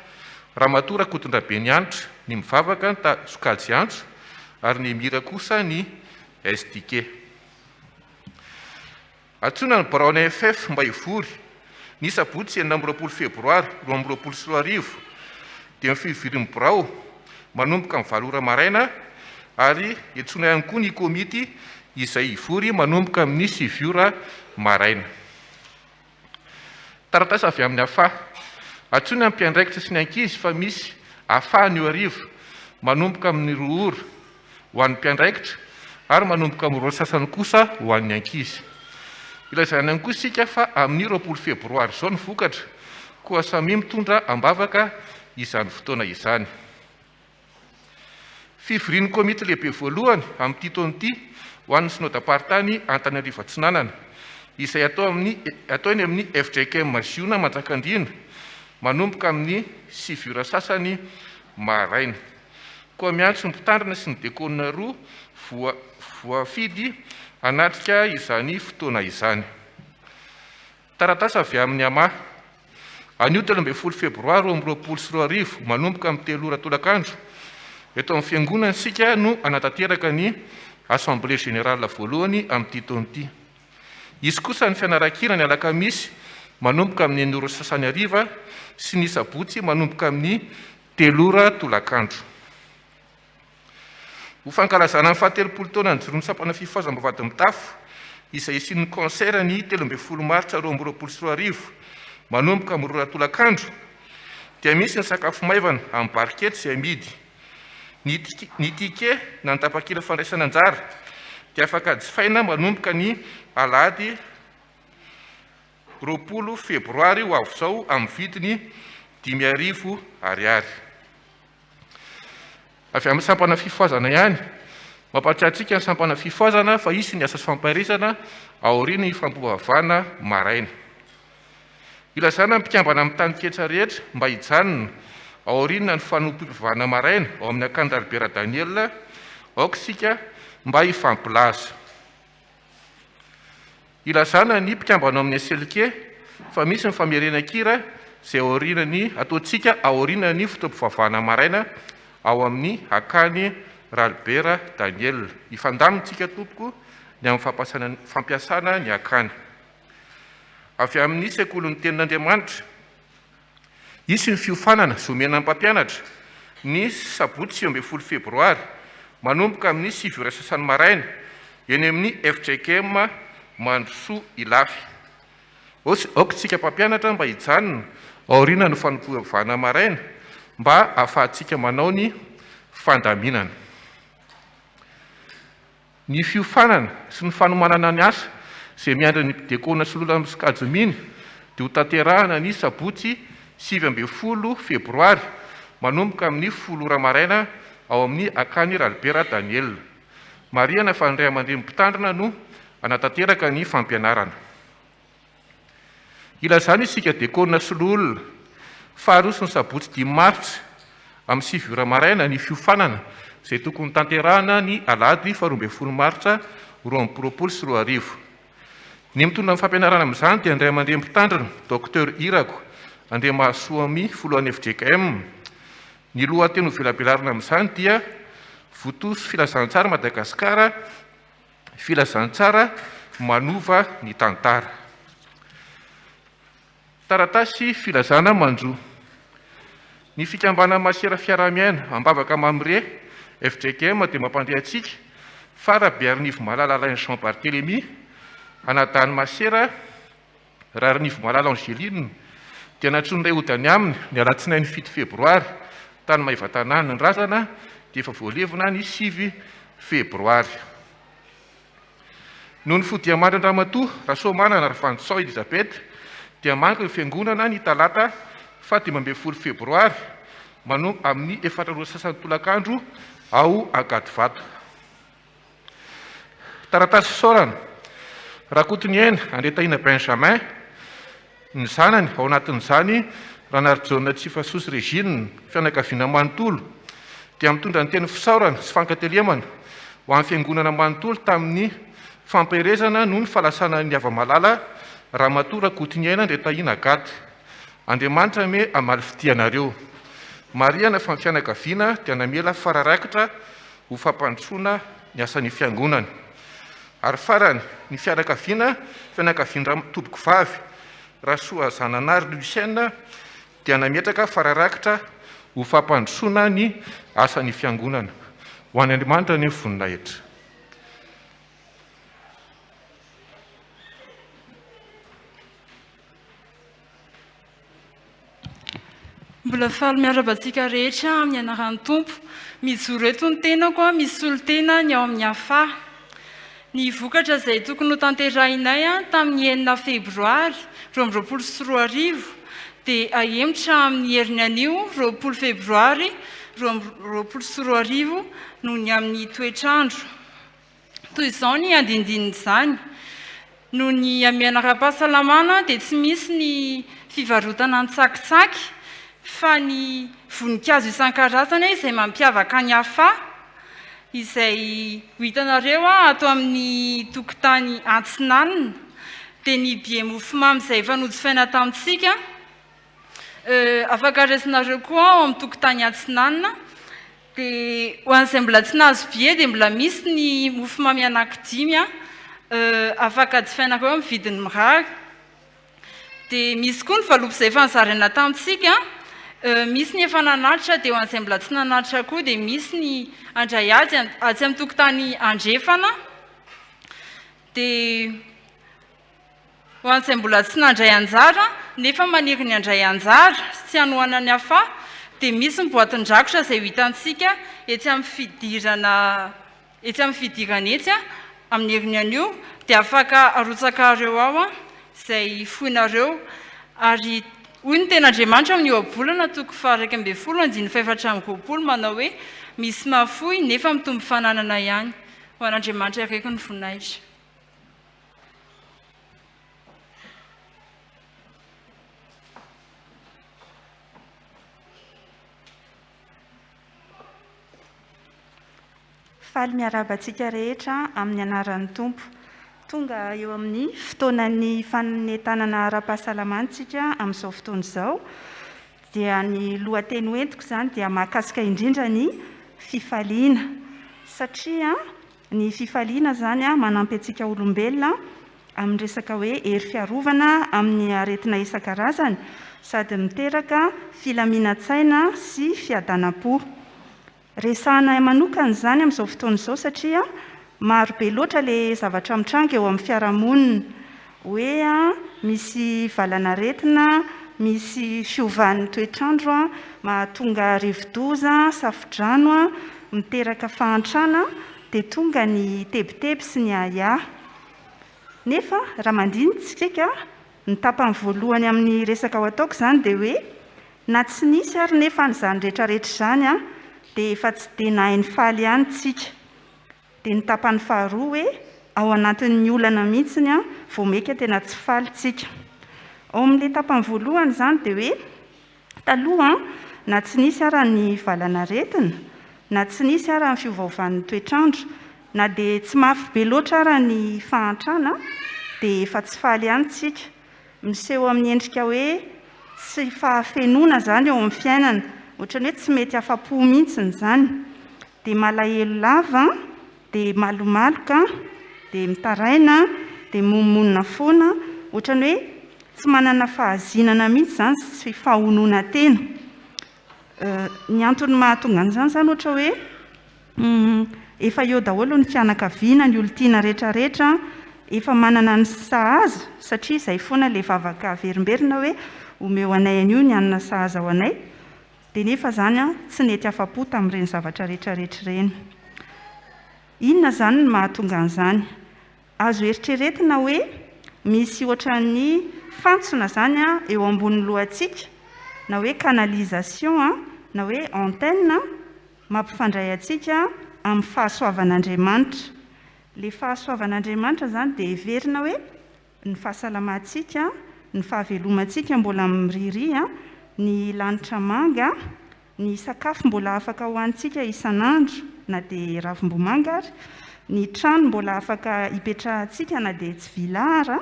[SPEAKER 8] Ramatoa Rakotondrabenihanitra, ny mivavaka, ny ta, sokajy antso, ary ny mihira kosa ny SDK. Antsoina ny biraon'ny AFF mba hivory, ny sabotsy 26 febroary 2022 dia ny fivorian'ny birao manomboka amin'ny valo ora maraina ary antsoina ihany koa ny komity izay hivory manomboka amin'ny sivy ora maraina. Taratasy avy amin'ny AFA. Antsoina ny mpiandraikitra sy ny ankizy fa misy AFA anio hariva, manomboka amin'ny roa ora ho an'ny mpiandraikitra ary manomboka amin'ny roa sasany kosa ho an'ny ankizy. Ilazana ihany koa isika fa amin'ny 20 febroary izao ny vokatra, koa samia mitondra am-bavaka izany fotoana izany. Fivorian'ny komity lehibe voalohany amin'ity taona ity ho an'ny Synodamparitany Antananarivo Atsinanana, izay atao amin'ny atao eny amin'ny fjkm Ziona Manjakandriana, manomboka amin'ny sivy ora sasany maraina. Koa miantso ny mpitandrina sy ny dekona roa voa voafidy hanatrika izany fotoana izany. Taratasy avy amin'ny ama. Anio 13 febroary 2022, manomboka amin'ny telo ora tolakandro, eto amin'ny Fiangonana isika no hanatanteraka ny Assemblée Générale voalohany amin'ity taona ity. Hisy kosa ny fianaran-kira ny alakamisy manomboka amin'ny enina ora sy sasany hariva sy ny sabotsy manomboka amin'ny telo ora tolakandro. Ho fankalazana ny fahatelopolo taona nijoroan'ny sampana Fifohazam-bavahady mitafo, izay hisian'ny concert ny 13 martsa 2022, manomboka amin'ny roa ora tolakandro, dia misy ny sakafo maivana amin'ny barikety izay amidy. Ny ny ticket na ny tapakila fandraisana anjara dia afaka jifaina manomboka ny alahady 20 febroary ho avy izao amin'ny vidiny 5000 ariary. Avy amin'ny sampana fifohazana ihany. Mampahatsiahy antsika ny sampana fifohazana fa hisy ny asa fampaherezana aorian'ny fampioavana maraina. Ilazana ny mpikambana amin'ny taninketsa rehetra mba hijanona aoriana ny fanompoam-pivavahana maraina ao amin'ny Akany Ralibera Daniel, aoka isika mba hifampilaza. Ilazana ny mpikambana ao amin'ny SLK fa misy ny famerenan-kira izay aorian'ny ataontsika aorian'ny fotoam-pivavahana maraina ao amin'ny Akany Ralibera Daniel. Hifandamina isika tompoko ny amin'ny fampiasana ny Akany. Avy amin'ny Sekolin'ny Tenin'Andriamanitra. Hisy ny fiofanana izay omena ny mpampianatra ny sabotsy 19 febroary manomboka amin'ny sivy ora sasany maraina eny amin'ny fjkm Mandrosoa Ilafy. Aoka isika mpampianatra mba hijanona aorianan'ny fanompoavana maraina mba ahafahantsika manao ny fandaminana. Ny fiofanana sy ny fanomanana ny asa izay miandry ny mpidiakona sy lola amin'ny sokajy mino dia ho tanterahana ny sabotsy 19 febroary manomboka amin'ny folo ora maraina ao amin'ny Akany Ralibera Daniel. Marihana fa ny ray aman-dreny mpitandrina no hanatanteraka ny fampianarana. Ilazana isika diakona sy loholona fa haroso ny sabotsy dimy martsa amin'ny sivy ora maraina ny fiofanana izay tokony hotanterahana ny alahady faharoa ambin'ny folo martsa 2022. Ny mitondra ny fampianarana amin'izany dia ny ray aman-dreny mpitandrina, Docteur Irako Andriamahasoamy filohan'ny fjkm. Ny lohateny hovelabelarina amin'izany dia Votoso Filazantsara Madagasikara, Filazantsara manova ny tantara. Taratasy filazana manjo. Ny fikambanana Masera Fiaraha-miaina Ambavaka Mamre, fjkm, dia mampandre antsika fa Rabearinivomalala Alain Jean Barthélémy, anadahin'i Masera Raharinivomalala Angeline, dia nantsoin'ny Ray hody any aminy ny alatsinainy fito febroary. Tany Maevatanàna ny razana dia efa voalevina ny sivy febroary. Noho ny fodiamandrin-dRamatoa Rasoamanana Ravanintsoa Elisabeth dia manga io fiangonana ny talata faha 15 febroary manomboka amin'ny efatra ora sasany tolakandro ao Ankadivato. Taratasy fisaorana, Rakotoniaina Andriatahina Benjamin, ny zanany, ao anatin'izany Ranarijaona Tsifasoa sy Regine, fianakaviana manontolo, dia mitondra ny teny fisaorana sy fankatelemana ho an'ny Fiangonana manontolo tamin'ny fampaherezana noho ny fahalasanan'ny hava-malala Ramatoa Rakotoniaina Andriatahina Agathe. Andriamanitra anie hamaly fitia anareo. Marihana fa ny fianakaviana dia namela fararaikitra ho fampandrosoana ny asan'ny Fiangonana. Ary farany, ny fianakaviana, fianakavian-dRamatobokovavy Rasoazananary Lucienne dia nametraka fararakitra ho fampandrosoana ny asan'ny Fiangonana. Ho an' Andriamanitra anie ny voninahitra.
[SPEAKER 9] Mbola faly miarahaba antsika rehetra amin'ny anaran'ny Tompo. Mijoro eto ny tenako, misolo tena ny ao amin'ny AFA. Ny vokatra izay tokony hotanterahinay tamin'ny enina febroary 2022 dia ahemotra amin'ny heriny anio 20 febroary 2022 noho ny amin'ny toetr'andro. Toy izao ny andindinin'izany, Noho ny hamehana ara-pahasalamana dia tsy misy ny fivarotana an-tsakitsaky fa ny voninkazo isan-karazany izay mampiavaka ny AFA izay ho hitanareo ato amin'ny tokotany Antsinanina dia ny billet mofomamy izay efa nojifaina tamintsika. Afaka raisinareo koa ao amin'ny tokotany Atsinanana. Dia ho an'izay mbola tsy nahazo billet dia mbola misy ny mofomamy anankidimy afaka jifainareo amin'ny vidiny mirary. Dia misy koa ny valopy izay efa nozaraina tamintsika. Misy ny efa nanatitra dia ho an'izay mbola tsy nanatitra koa dia misy ny handray azy atsy amin'ny tokotany Andrefana. Dia Ho an'izay mbola tsy nandray anjara nefa maniry ny handray anjara sy hanohana ny AFA dia misy ny boatin-drakotra izay ho hitantsika etsy amin'ny fidirana etsy amin'ny fidirana etsy amin'ny heriny anio dia afaka arotsakareo ao izay foinareo ary hoy ny tenin'Andriamanitra amin'ny ohabolana toko faha 11 andininy faha 24 manao hoe misy mahafoy nefa mitombo fananana ihany. Ho an'Andriamanitra irery ny voninahitra.
[SPEAKER 10] Faly miarahaba antsika rehetra amin'ny anaran'ny Tompo. Tonga eo amin'ny fotoanan'ny fanentanana ara-pahasalamana isika amin'izao fotoana izao. Dia ny lohateny hoentiko izany dia mahakasika indrindra ny fifaliana. Satria Ny fifaliana izany manampy antsika olombelona amin'ny resaka hoe hery fiarovana amin'ny aretina isan-karazany sady miteraka filaminan-tsaina sy fiadanam-po. Resahana manokana izany amin'izao fotoana izao satria maro be loatra ilay zavatra mitranga eo amin'ny fiarahamonina. Hoe misy valan'aretina, misy fiovan'ny toetr'andro mahatonga rivodoza, safodrano, miteraka fahantrana, dia tonga ny tebiteby sy ny ahiahy. Nefa raha mandinika isika, ny tapany voalohany amin'ny resaka ho ataoko izany dia hoe na tsy nisy ary nefa an'izany rehetrarehetra izany dia efa tsy dia nahay nifaly ihany isika. Dia ny tapany faharoa hoe ao anatin'ny olana mihitsiny vao maika tena tsy faly tsika. Ao amin'ilay tapany voalohany izany dia hoe taloha na tsy nisy ara ny valan'aretina, na tsy nisy ara ny fiovaovan'ny toetr'andro, na dia tsy mafy be loatra ara ny fahantrana dia efa tsy faly ihany tsika. Miseho amin'ny endrika hoe tsy fahafenoana izany eo amin'ny fiainana, ohatran'ny hoe tsy mety afa-po mihitsy izany. Dia malahelo lava, dia malomaloka, dia mitaraina, dia mimonomonona foana, ohatran'ny hoe tsy manana fahazinana mihitsy izany sy fahononan-tena. Ny antony mahatonga an'izany izany ohatra hoe efa eo daholo ny fianakaviana, ny olon-tiana rehetrarehetra, efa manana ny sahaza satria izay foana ilay vavaka averimberina hoe omeo anay anio ny hanina sahaza ho anay. Dia nefa izany tsy nety afa-po tamin'ireny zavatra rehetra rehetra ireny. Inona izany no mahatonga an'izany? Azo eritreretina hoe misy ohatran'ny fantsona izany eo ambonin'ny lohantsika, na hoe canalisation, na hoe antenne, mampifandray antsika amin'ny fahasoavan'Andriamanitra. Ilay fahasoavan'Andriamanitra izany dia heverina hoe ny fahasalamantsika, ny fahavelomantsika mbola miriaria, ny lanitra manga, ny sakafo mbola afaka hohanintsika isan'andro na dia ravim-bomanga ary, ny trano mbola afaka hipetrahantsika na dia tsy villa ara,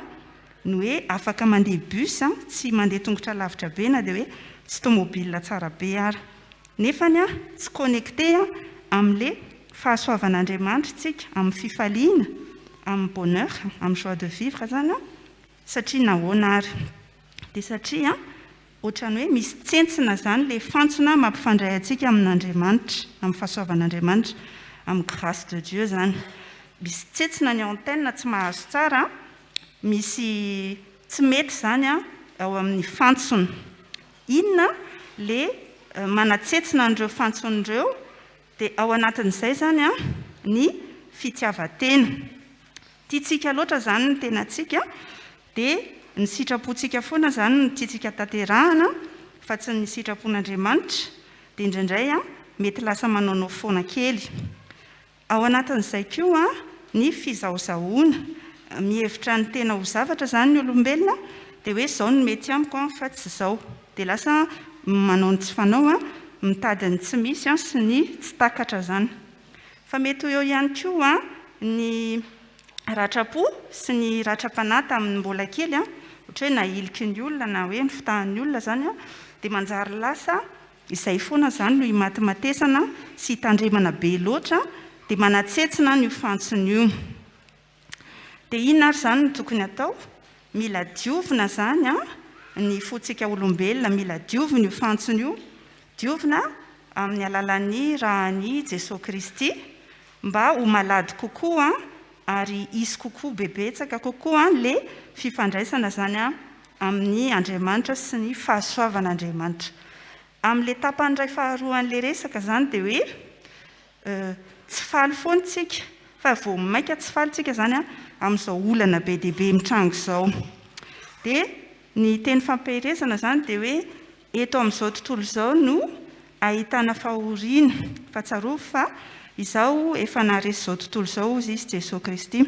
[SPEAKER 10] ny hoe afaka mandeha bus, tsy mandeha tongotra lavitra be na dia hoe tsy tomobile tsara be ara. Nefany tsy connecté amin'le fahasoavan'Andriamanitra tsika, amin'ny fifaliana, amin'ny bonheur, amin'ny joie de vivre zany satria nahoana ary? Dia satria ohatran'ny hoe misy tsentsina zany le fantsona mampifandray antsika amin'Andriamanitra, amin'ny fahasoavan'Andriamanitra, amin'ny grâce de Dieu zany. Misy tsentsina ny antenne tsy mahazo tsara, misy tsy mety zany ao amin'ny fantsona. Inona le manatsetsina an'ireo fantsona ireo? Dia ao anatin'izay izany ny fitiavan-tena. Tiantsika loatra izany ny tenantsika, dia ny sitrapontsika foana izany no tiantsika tanterahana fa tsy ny sitrapon'Andriamanitra, dia indraindray mety lasa manaonao foana kely. Ao anatin'izay koa ny fizahozahoana. Mihevitra ny tena ho zavatra izany ny olombelona dia hoe izao no mety amiko fa tsy izao. Dia lasa manao ny tsy fanao, mitady ny tsy misy sy ny tsy takatra izany. Fa mety ho eo ihany koa ny ratram-po sy ny ratram-panahy tamin'ny mbola kely, ohatra hoe nahiliky ny olona na hoe nofitahan'ny olona izany, dia manjary lasa Izay foana izany no imatimatesana sy itandremana be loatra dia manatsetsina an'io fantsona io. Dia inona ary izany no tokony atao? Mila diovina izany ny fontsika olombelona, mila diovina io fantsona io, diovina amin'ny alalan'ny ràn'i Jesoa Kristy mba ho malady kokoa ary hisy kokoa bebetsaka kokoa ilay fifandraisana izany amin'ny Andriamanitra sy ny fahasoavan'Andriamanitra. Amin'ilay tapany iray faharoa an'ilay resaka izany dia hoe tsy faly foana isika, fa vao mainka tsy faly isika izany amin'izao olana be dia be mitranga izao. Dia ny teny fampaherezana izany dia hoe eto amin'izao tontolo izao no ahitana fahoriana, fa tsarovy fa izaho efa naharesy izao tontolo izao hozy izy Jesoa Kristy.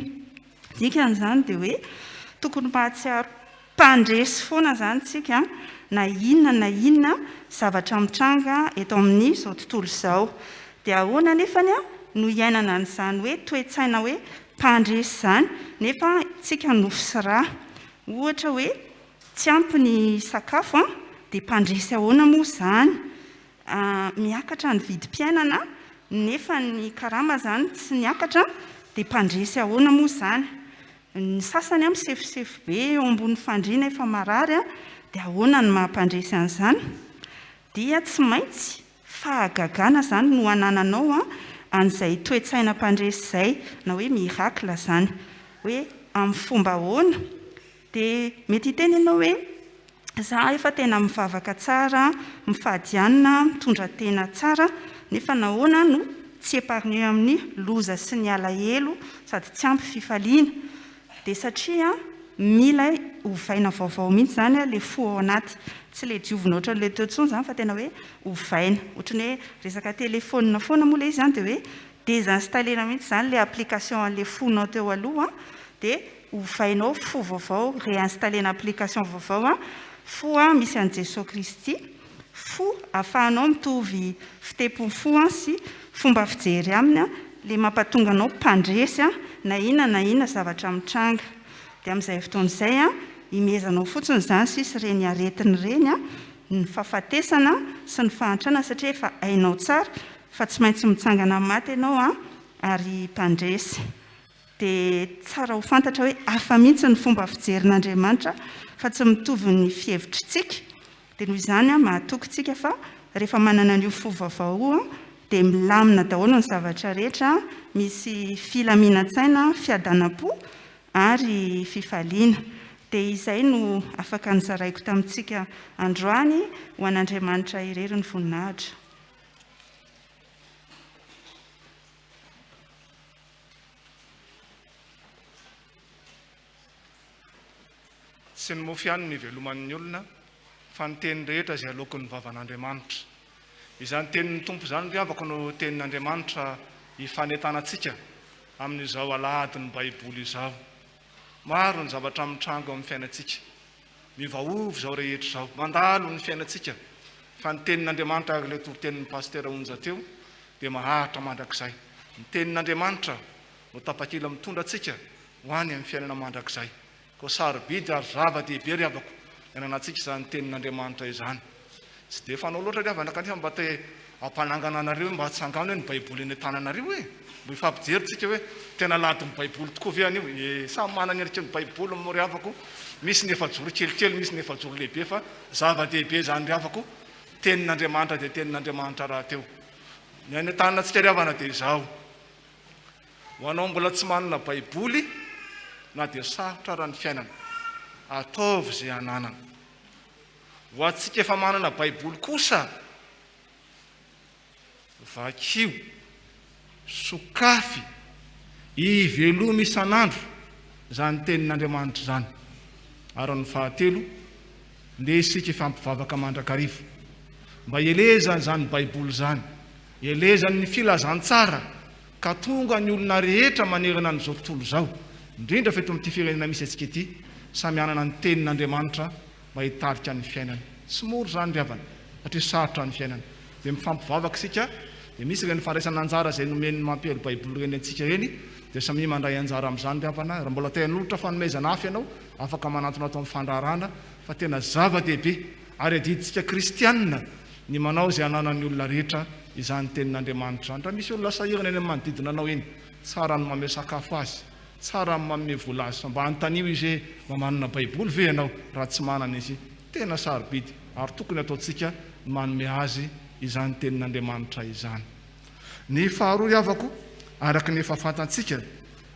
[SPEAKER 10] Dikan'izany dia hoe tokony mahatsiaro mpandresy foana izany isika na inona na inona zavatra mitranga eto amin'izao tontolo izao. Dia ahoana anefany no hiainana an'izany hoe toe-tsaina hoe mpandresy izany nefa isika nofo sy ra? Ohatra hoe tsy ampy ny sakafo dia mpandresy ahoana moa izany? Miakatra ny vidim-piainana nefa ny karama izany tsy niakatra dia mpandresy ahoana moa izany? Ny sasany misefosefo be eo ambony fandriana efa marary dia ahoana no maha mpandresy an'izany? Dia tsy maintsy fahagagana izany no anananao an'izay toe-tsaina mpandresy izay na hoe miracle izany. Hoe amin'ny fomba ahoana? Dia mety hiteny ianao hoe, Za efa tena mivavaka tsara, mifady hanina, mitondra tena tsara, nefa nahoana no tsy épargné amin'ny loza sy ny alahelo sady tsy ampy fifaliana? Dia satria mila ovaina vaovao mihitsy izany ilay fo ao anaty. Tsy ilay diovina ohatran'ilay teo intsony izany fa tena hoe ovaina. Ohatran'ny hoe resaka téléphone foana moa ilay izy an, dia hoe désinstaller-na mihitsy izany ilay application an'ilay fonao teo aloha dia ovainao fo vaovao, réinstaller-na application vaovao an, fo an misy an'i Jesoa Kristy, fo ahafahanao mitovy fitepon'ny fo an sy fomba fijery aminy an, le mampatonga anao mpandresy an, na inona na inona zavatra mitranga. Dia amin'izay fotoana izay an, imehezanao fotsiny izany sisa ireny aretina ireny an, ny fahafatesana sy ny fahantrana satria efa hainao tsara fa tsy maintsy mitsangana amin'ny maty ianao an, ary mpandresy. Dia tsara ho fantatra hoe hafa mihitsy ny fomba fijerin'Andriamanitra fa tsy mitovy ny fihevitritsika. Dia noho izany mahatoky tsika fa rehefa manana an'io fo vaovao io dia milamina daholo ny zavatra rehetra, misy filaminan-tsaina, fiadanam-po ary fifaliana. Dia izay no afaka nozaraiko tamintsika androany, ho an'Andriamanitra irery ny voninahitra.
[SPEAKER 8] Tsy ny mofo ihany no iveloman'ny olona, fa ny teny rehetra izay aloaky ny vavan'Andriamanitra. Izany tenin'ny Tompo izany ry havako no tenin'Andriamanitra ifanetanantsika amin'izao alahadin'ny Baiboly izao. Maro ny zavatra mitranga eo amin'ny fiainantsika. Miovaova izao rehetra izao. Mandalo ny fiainantsika, fa ny tenin'Andriamanitra araka ilay toritenin'ny Pasitera Onja teo dia maharitra mandrakizay. Ny tenin'Andriamanitra no tapakila mitondra antsika ho any amin'ny fiainana mandrakizay. Koa sarobidy ary zava-dehibe ry havako ny ananantsika izany tenin'Andriamanitra izany. Tsy dia fanao loatra ry havana kanefa mba te hampanangana anareo hoe mba atsangano hoe ny baiboly eny an-tananareo e! Mba hifampijery tsika hoe tena ladin'ny baiboly tokoa ve anio e! Samy manana ny endriky ny baiboliny moa ry havako, misy ny efajoro kelikely, misy ny efajoro lehibe fa zava-dehibe izany ry havako, tenin'Andriamanitra dia tenin'Andriamanitra rahateo. Ny any an-tanantsika ry havana dia izao. Ho anao mbola tsy manana baiboly na dia sarotra ara ny fiainana, ataovy izay ananana. Ho antsika efa manana baiboly kosa, vakio, sokafy, ivelomy isan'andro izany tenin'Andriamanitra izany. Ary ny fahatelo, ndeha isika hifampivavaka mandrakariva mba hielezan'izany baiboly izany, hielezan'ny filazantsara ka tonga ny olona rehetra manerana an'izao tontolo izao, indrindra fa eto amin'ity firenena misy antsika ity, samy hanana ny tenin'Andriamanitra mba hitarika ny fiainany. Tsy mora izany ry havana, satria sarotra ny fiainana. Dia mifampivavaka isika, dia misy ireny fandraisana anjara izay nomen'ny mampiely Baiboly ireny antsika ireny, dia samia mandray anjara amin'izany ry havana. Raha mbola te hanolotra fanomezana hafa ianao, afaka manantona ato amin'ny fandraharahana, fa tena zava-dehibe ary adidintsika kristiana ny manao izay hananan'ny olona rehetra izany tenin'Andriamanitra izany. Raha misy olona sahirana eny amin'ny manodidina anao eny, tsara ny manome sakafo azy, tsara ny manome vola azy, fa mba anontanio izy hoe mba manana Baiboly ve ianao? Raha tsy manana izy, tena sarobidy ary tokony ataontsika ny manome azy izany tenin'Andriamanitra izany. Ny faharoa ry havako, araka ny efa fantantsika,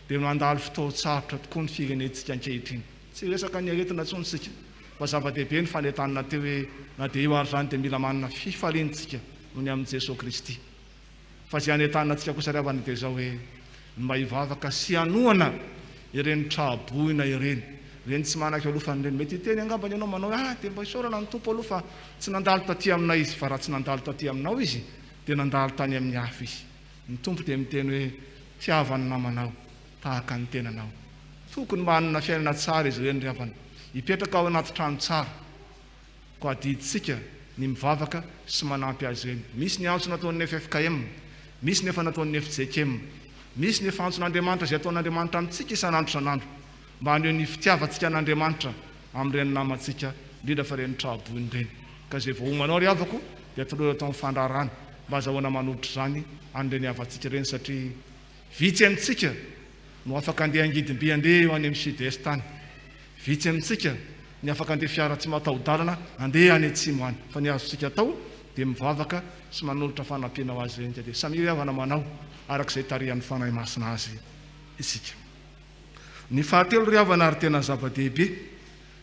[SPEAKER 8] dia mandalo fotoan-tsarotra tokoa ny firenentsika ankehitriny. Tsy hiresaka ny aretina intsony isika, fa zava-dehibe ny fanentanana teo hoe na dia eo ary izany dia mila manana fifaliana isika noho ny amin'i Jesoa Kristy. Fa izay anentanana antsika kosa ry havana dia izao hoe ny mba hivavaka sy hanohana ireny tra-boina ireny, ireny tsy manan-kialofana ireny. Mety hiteny angambany ianao manao hoe ah dia mba isaorana ny Tompo aloha fa tsy nandalo taty aminay Izy, fa raha tsy nandalo taty aminao Izy dia nandalo tany amin'ny hafa Izy. Ny Tompo dia miteny hoe tiava ny namanao tahaka ny tenanao. Tokony manana fiainana tsara izy ireny ry havana. Hipetraka ao anaty trano tsara. Koa adidintsika ny mivavaka sy manampy azy ireny. Misy ny antso nataon'ny ffkm, misy ny efa nataon'ny fjkm, misy ny efa antson'Andriamanitra izay ataon'Andriamanitra amintsika isan'andro isan'andro mba haneho ny fitiavantsika an'Andriamanitra amin'ireny namantsika, indrindra fa ireny tra-boina ireny. Ka izay voaomana ao ry havako dia tolory atao amin'ny fandraharahana mba azahoana manolotra izany an'ireny havantsika ireny satria Vitsy amintsika no afaka andeha angidim-by andeha eo any amin'ny sud-est any. Vitsy amintsika ny afaka andeha fiara tsy mataho-dalana andeha any atsimo any. Fa ny azontsika atao dia mivavaka sy manolotra fanampiana ho azy ireny ka dia samia ry havana manao araka izay tarihan'ny Fanahy Masina azy isika. Ny fahatelo ry havana ary tena zava-dehibe,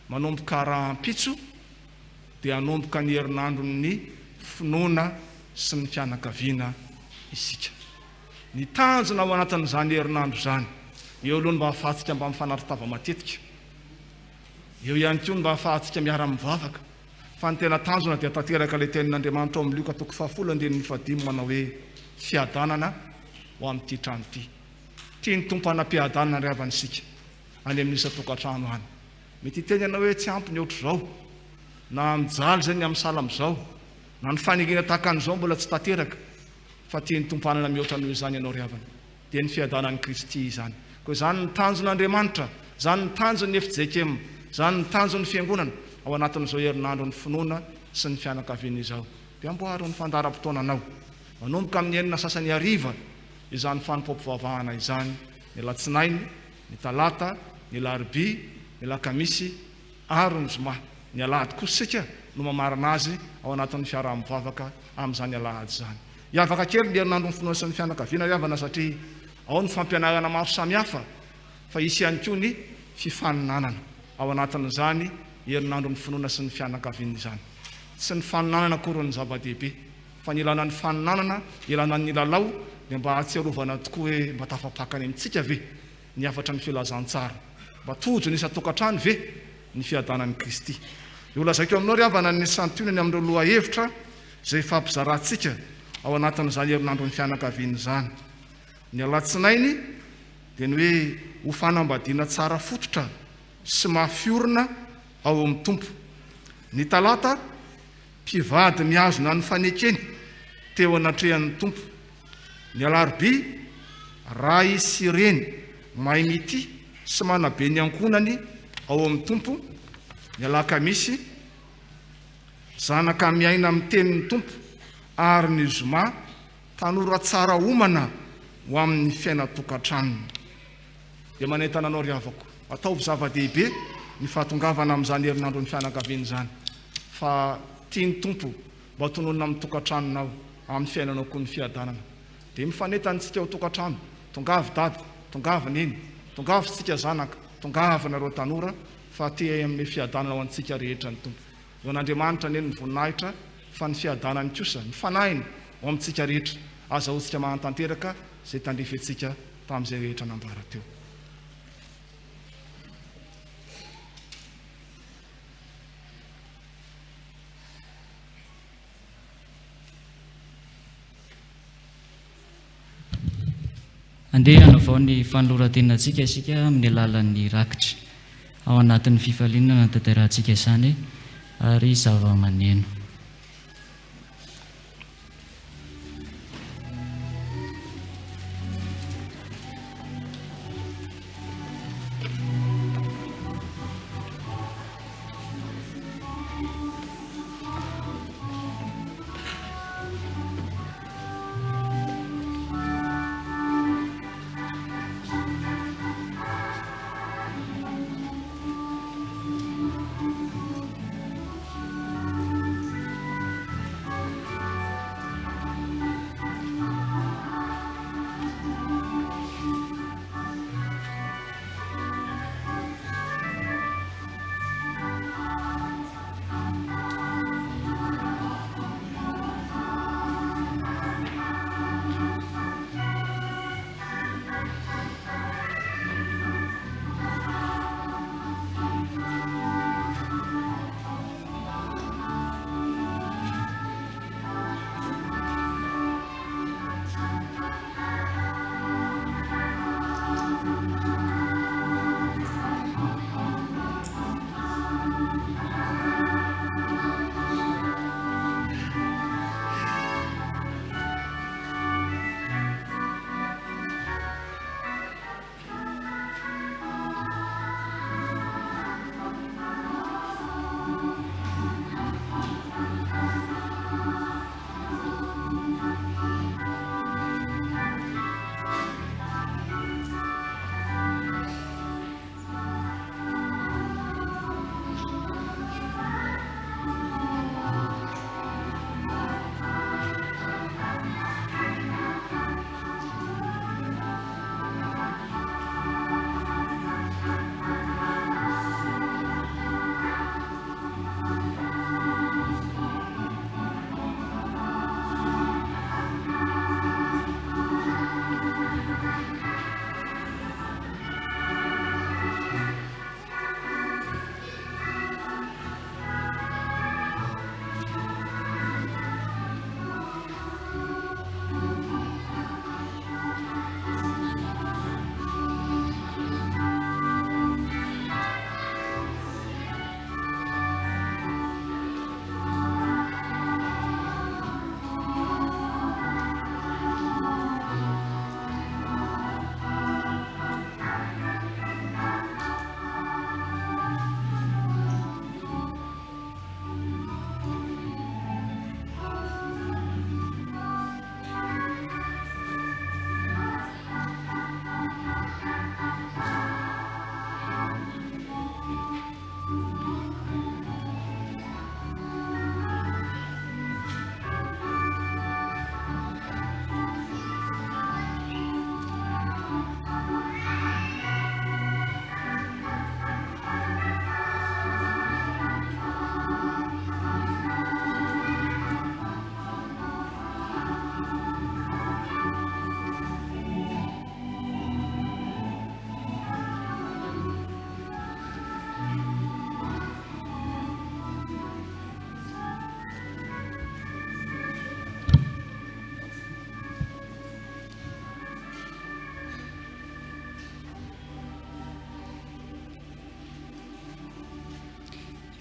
[SPEAKER 8] manomboka rahampitso dia hanomboka ny herinandron'ny finoana sy ny fianakaviana isika. Ny tanjona ao anatin'izany herinandro izany, eo aloha ny mba hahafahantsika mba mifanarintava matetika, eo ihany koa ny mba hahafahantsika miara-mivavaka, fa ny tena tanjona dia tanteraka ilay tenin'Andriamanitra ao amin'ny Lioka toko fahafolo andininy fahadimy manao hoe, Fiadanana ho amin'ity trano ity. Tian'ny Tompo hanam-piadanana ry havana isika any amin'ny isan-tokantrano any. Mety hiteny ianao hoe tsy ampy ny ohatr'izao, na mijaly izay ny amin'ny sahala amin'izao, na ny faniriana tahaka an'izao mbola tsy tanteraka. Fa tian'ny Tompo hanana mihoatra noho izany ianao ry havana, dia ny fiadanan'i Kristy izany. Koa izany no tanjon'Andriamanitra, izany no tanjon'ny fjkm, izany no tanjon'ny Fiangonana ao anatin'izao herinandron'ny finoana sy ny fianakaviana izao. Dia amboaro ny fandaharam-potoananao. Manomboka amin'ny enina sasany hariva izany fanompoam-pivavahana izany, ny alatsinainy, ny talata, ny alarobia, ny alakamisy, ary ny zoma. Ny alahady kosa isika no mamarana azy ao anatin'ny fiaraha-mivavaka amin'izany alahady izany. Hiavaka kely ny herinandron'ny finoana sy ny fianakaviana ry havana satria ao ny fampianarana maro samihafa fa hisy ihany koa ny fifaninanana.
[SPEAKER 11] ao anatin'izany herinandron'ny finoana sy ny fianakaviana izany. Tsy ny faninanana akory no zava-dehibe fa ny ilana ny faninanana, ilana ny lalao dia mba hahatsiarovana tokoa hoe mba tafapaka any amintsika ve ny hafatra ny filazantsara? Mba tojo ny isan-tokantrano ve ny fiadanan'i Kristy? Dia holazaiko aminao ry havana ny santionany amin'ireo lohahevitra izay hifampizarantsika ao anatin'izany herinandron'ny fianakaviana izany. Ny alatsinainy dia ny hoe ho fanambadiana tsara fototra sy mafy orina ao amin'ny Tompo. Ny talata, mpivady mihazona ny fanekeny teo anatrehan'ny Tompo. Ny alarobia, ray sy reny mahay mitia sy manabe ny ankohonany ao amin'ny Tompo. Ny alakamisy, zanaka miaina amin'ny tenin'ny Tompo ary ny zoma, Tanora tsara omana ho amin'ny fiainan-tokantranony. Dia manentana anao ry havako, ataovy zava-dehibe ny fahatongavana amin'izany herinandron'ny fianakaviana izany, fa tian'ny Tompo mba tononina amin'ny tokantranonao, amin'ny fiainanao koa ny fiadanana. Dia mifanentana isika ao an-tokantrano, tongava dada, tongava neny, tongava isika zanaka, tongava nareo tanora, fa te hanome fiadanana ho antsika rehetra ny Tompo. Ho an'Andriamanitra anie ny voninahitra fa ny fiadanany kosa, ny Fanahiny, ho amintsika rehetra. Azahoantsika mahantanteraka izay tandrify antsika tamin'izay rehetra nambara teo.
[SPEAKER 1] Andeha hanavao ny fanoloran-tenantsika isika amin'ny alalan'ny rakitra. Ao anatin'ny fifaliana no anatanterahantsika izany ary zava-maneno.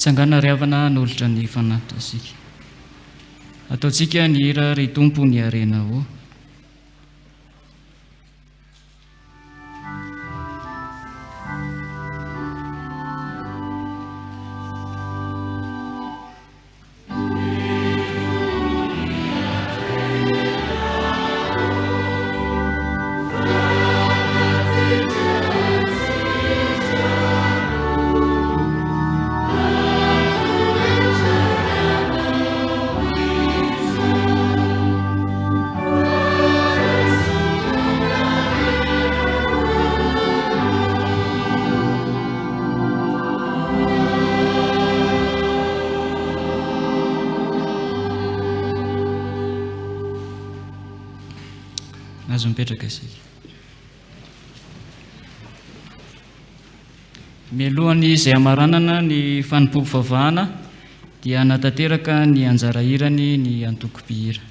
[SPEAKER 1] Mitsangàna ry havana hanolotra ny fanatitra isika. Ataontsika ny hira Ry Tompo ny harena ô. Azo mipetraka isika. Mialohan'ny izay hamaranana ny fanompoam-pivavahana dia hanatanteraka ny anjara hirany ny antoko mpihira.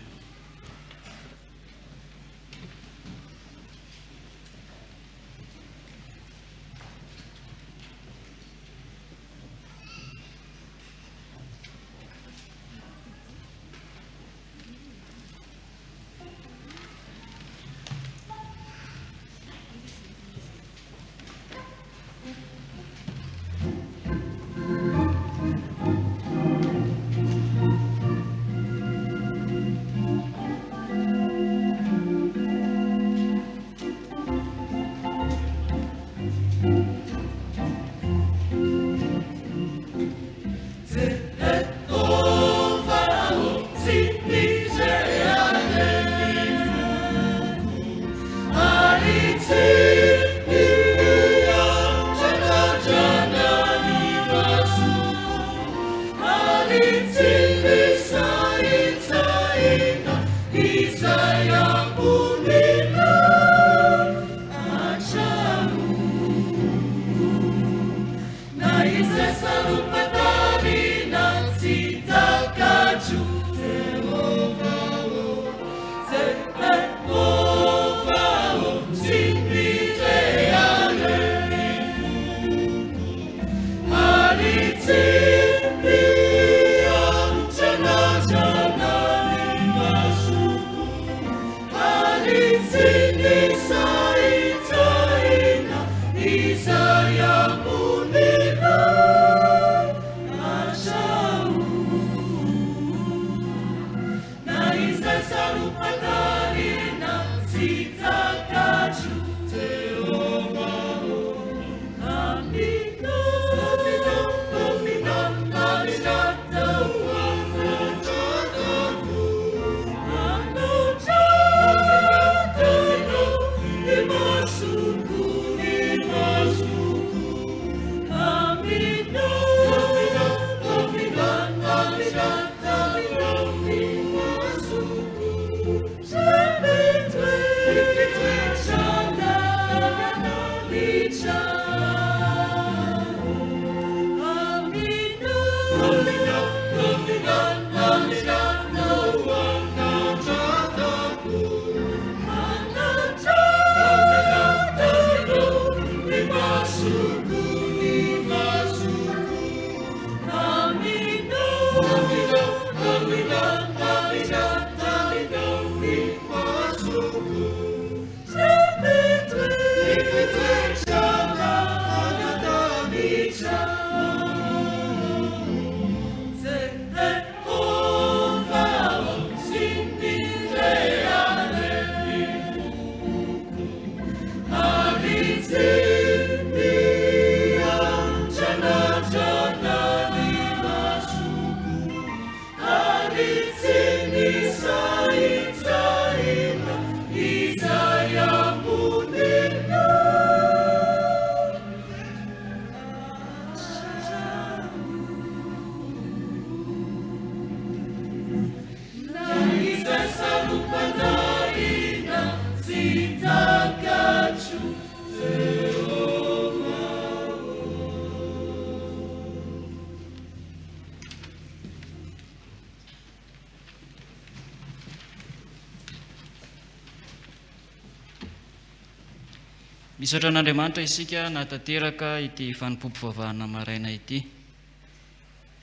[SPEAKER 1] Misaotra an'Andriamanitra isika nahatanteraka ity fanompoam-pivavahana maraina ity.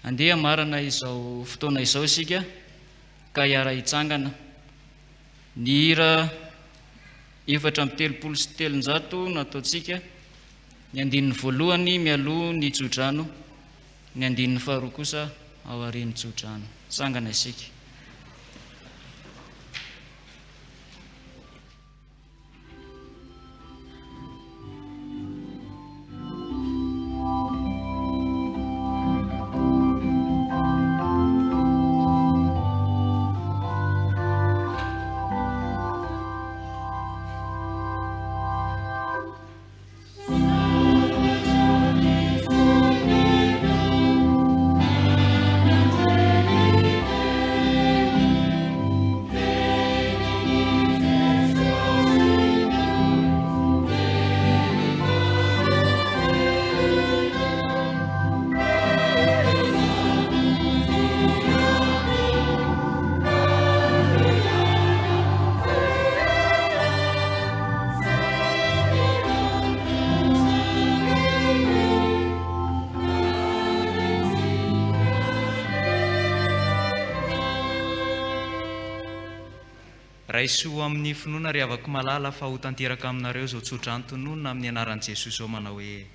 [SPEAKER 1] Andeha hamarana izao fotoana izao isika ka hiara-hitsangana. Ny hira 334 no ataontsika, ny andininy voalohany mialoha ny tsodrano, ny andininy faharoa kosa aorian'ny tsodrano. Tsangana isika.
[SPEAKER 7] Raiso amin'ny finoana ry havako malala fa ho tanteraka aminareo izao tsodrano tononina amin'ny anaran'i Jesoa izao manao hoe,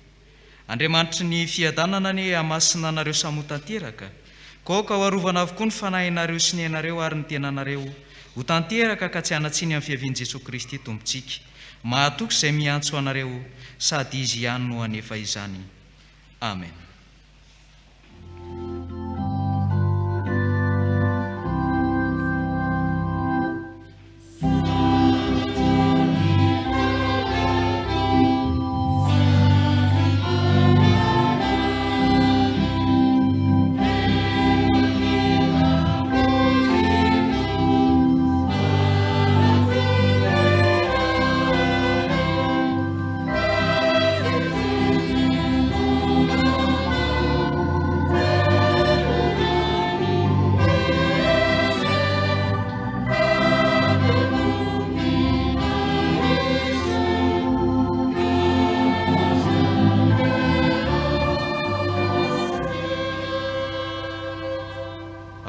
[SPEAKER 7] Andriamanitry ny fiadanana anie hamasina anareo samy ho tanteraka, koa aoka ho arovana avokoa ny fanahinareo sy ny ainareo ary ny tenanareo ho tanteraka ka tsy hanan-tsiny amin'ny fiavian'i Jesoa Kristy Tompontsika. Mahatoky izay miantso anareo sady Izy ihany no hanefa izany. Amen.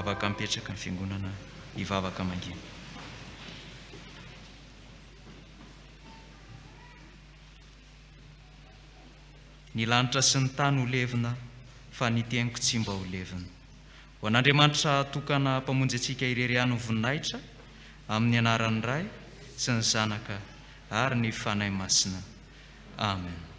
[SPEAKER 7] Vavaka mipetraka ny fiangonana hivavaka mangina. Ny lanitra sy ny tany ho levona, fa ny teniko tsy mba ho levona. Ho an'Andriamanitra tokana Mpamonjy antsika irery ihany ny voninahitra, amin'ny anaran'ny Ray, sy ny Zanaka, ary ny Fanahy Masina. Amen.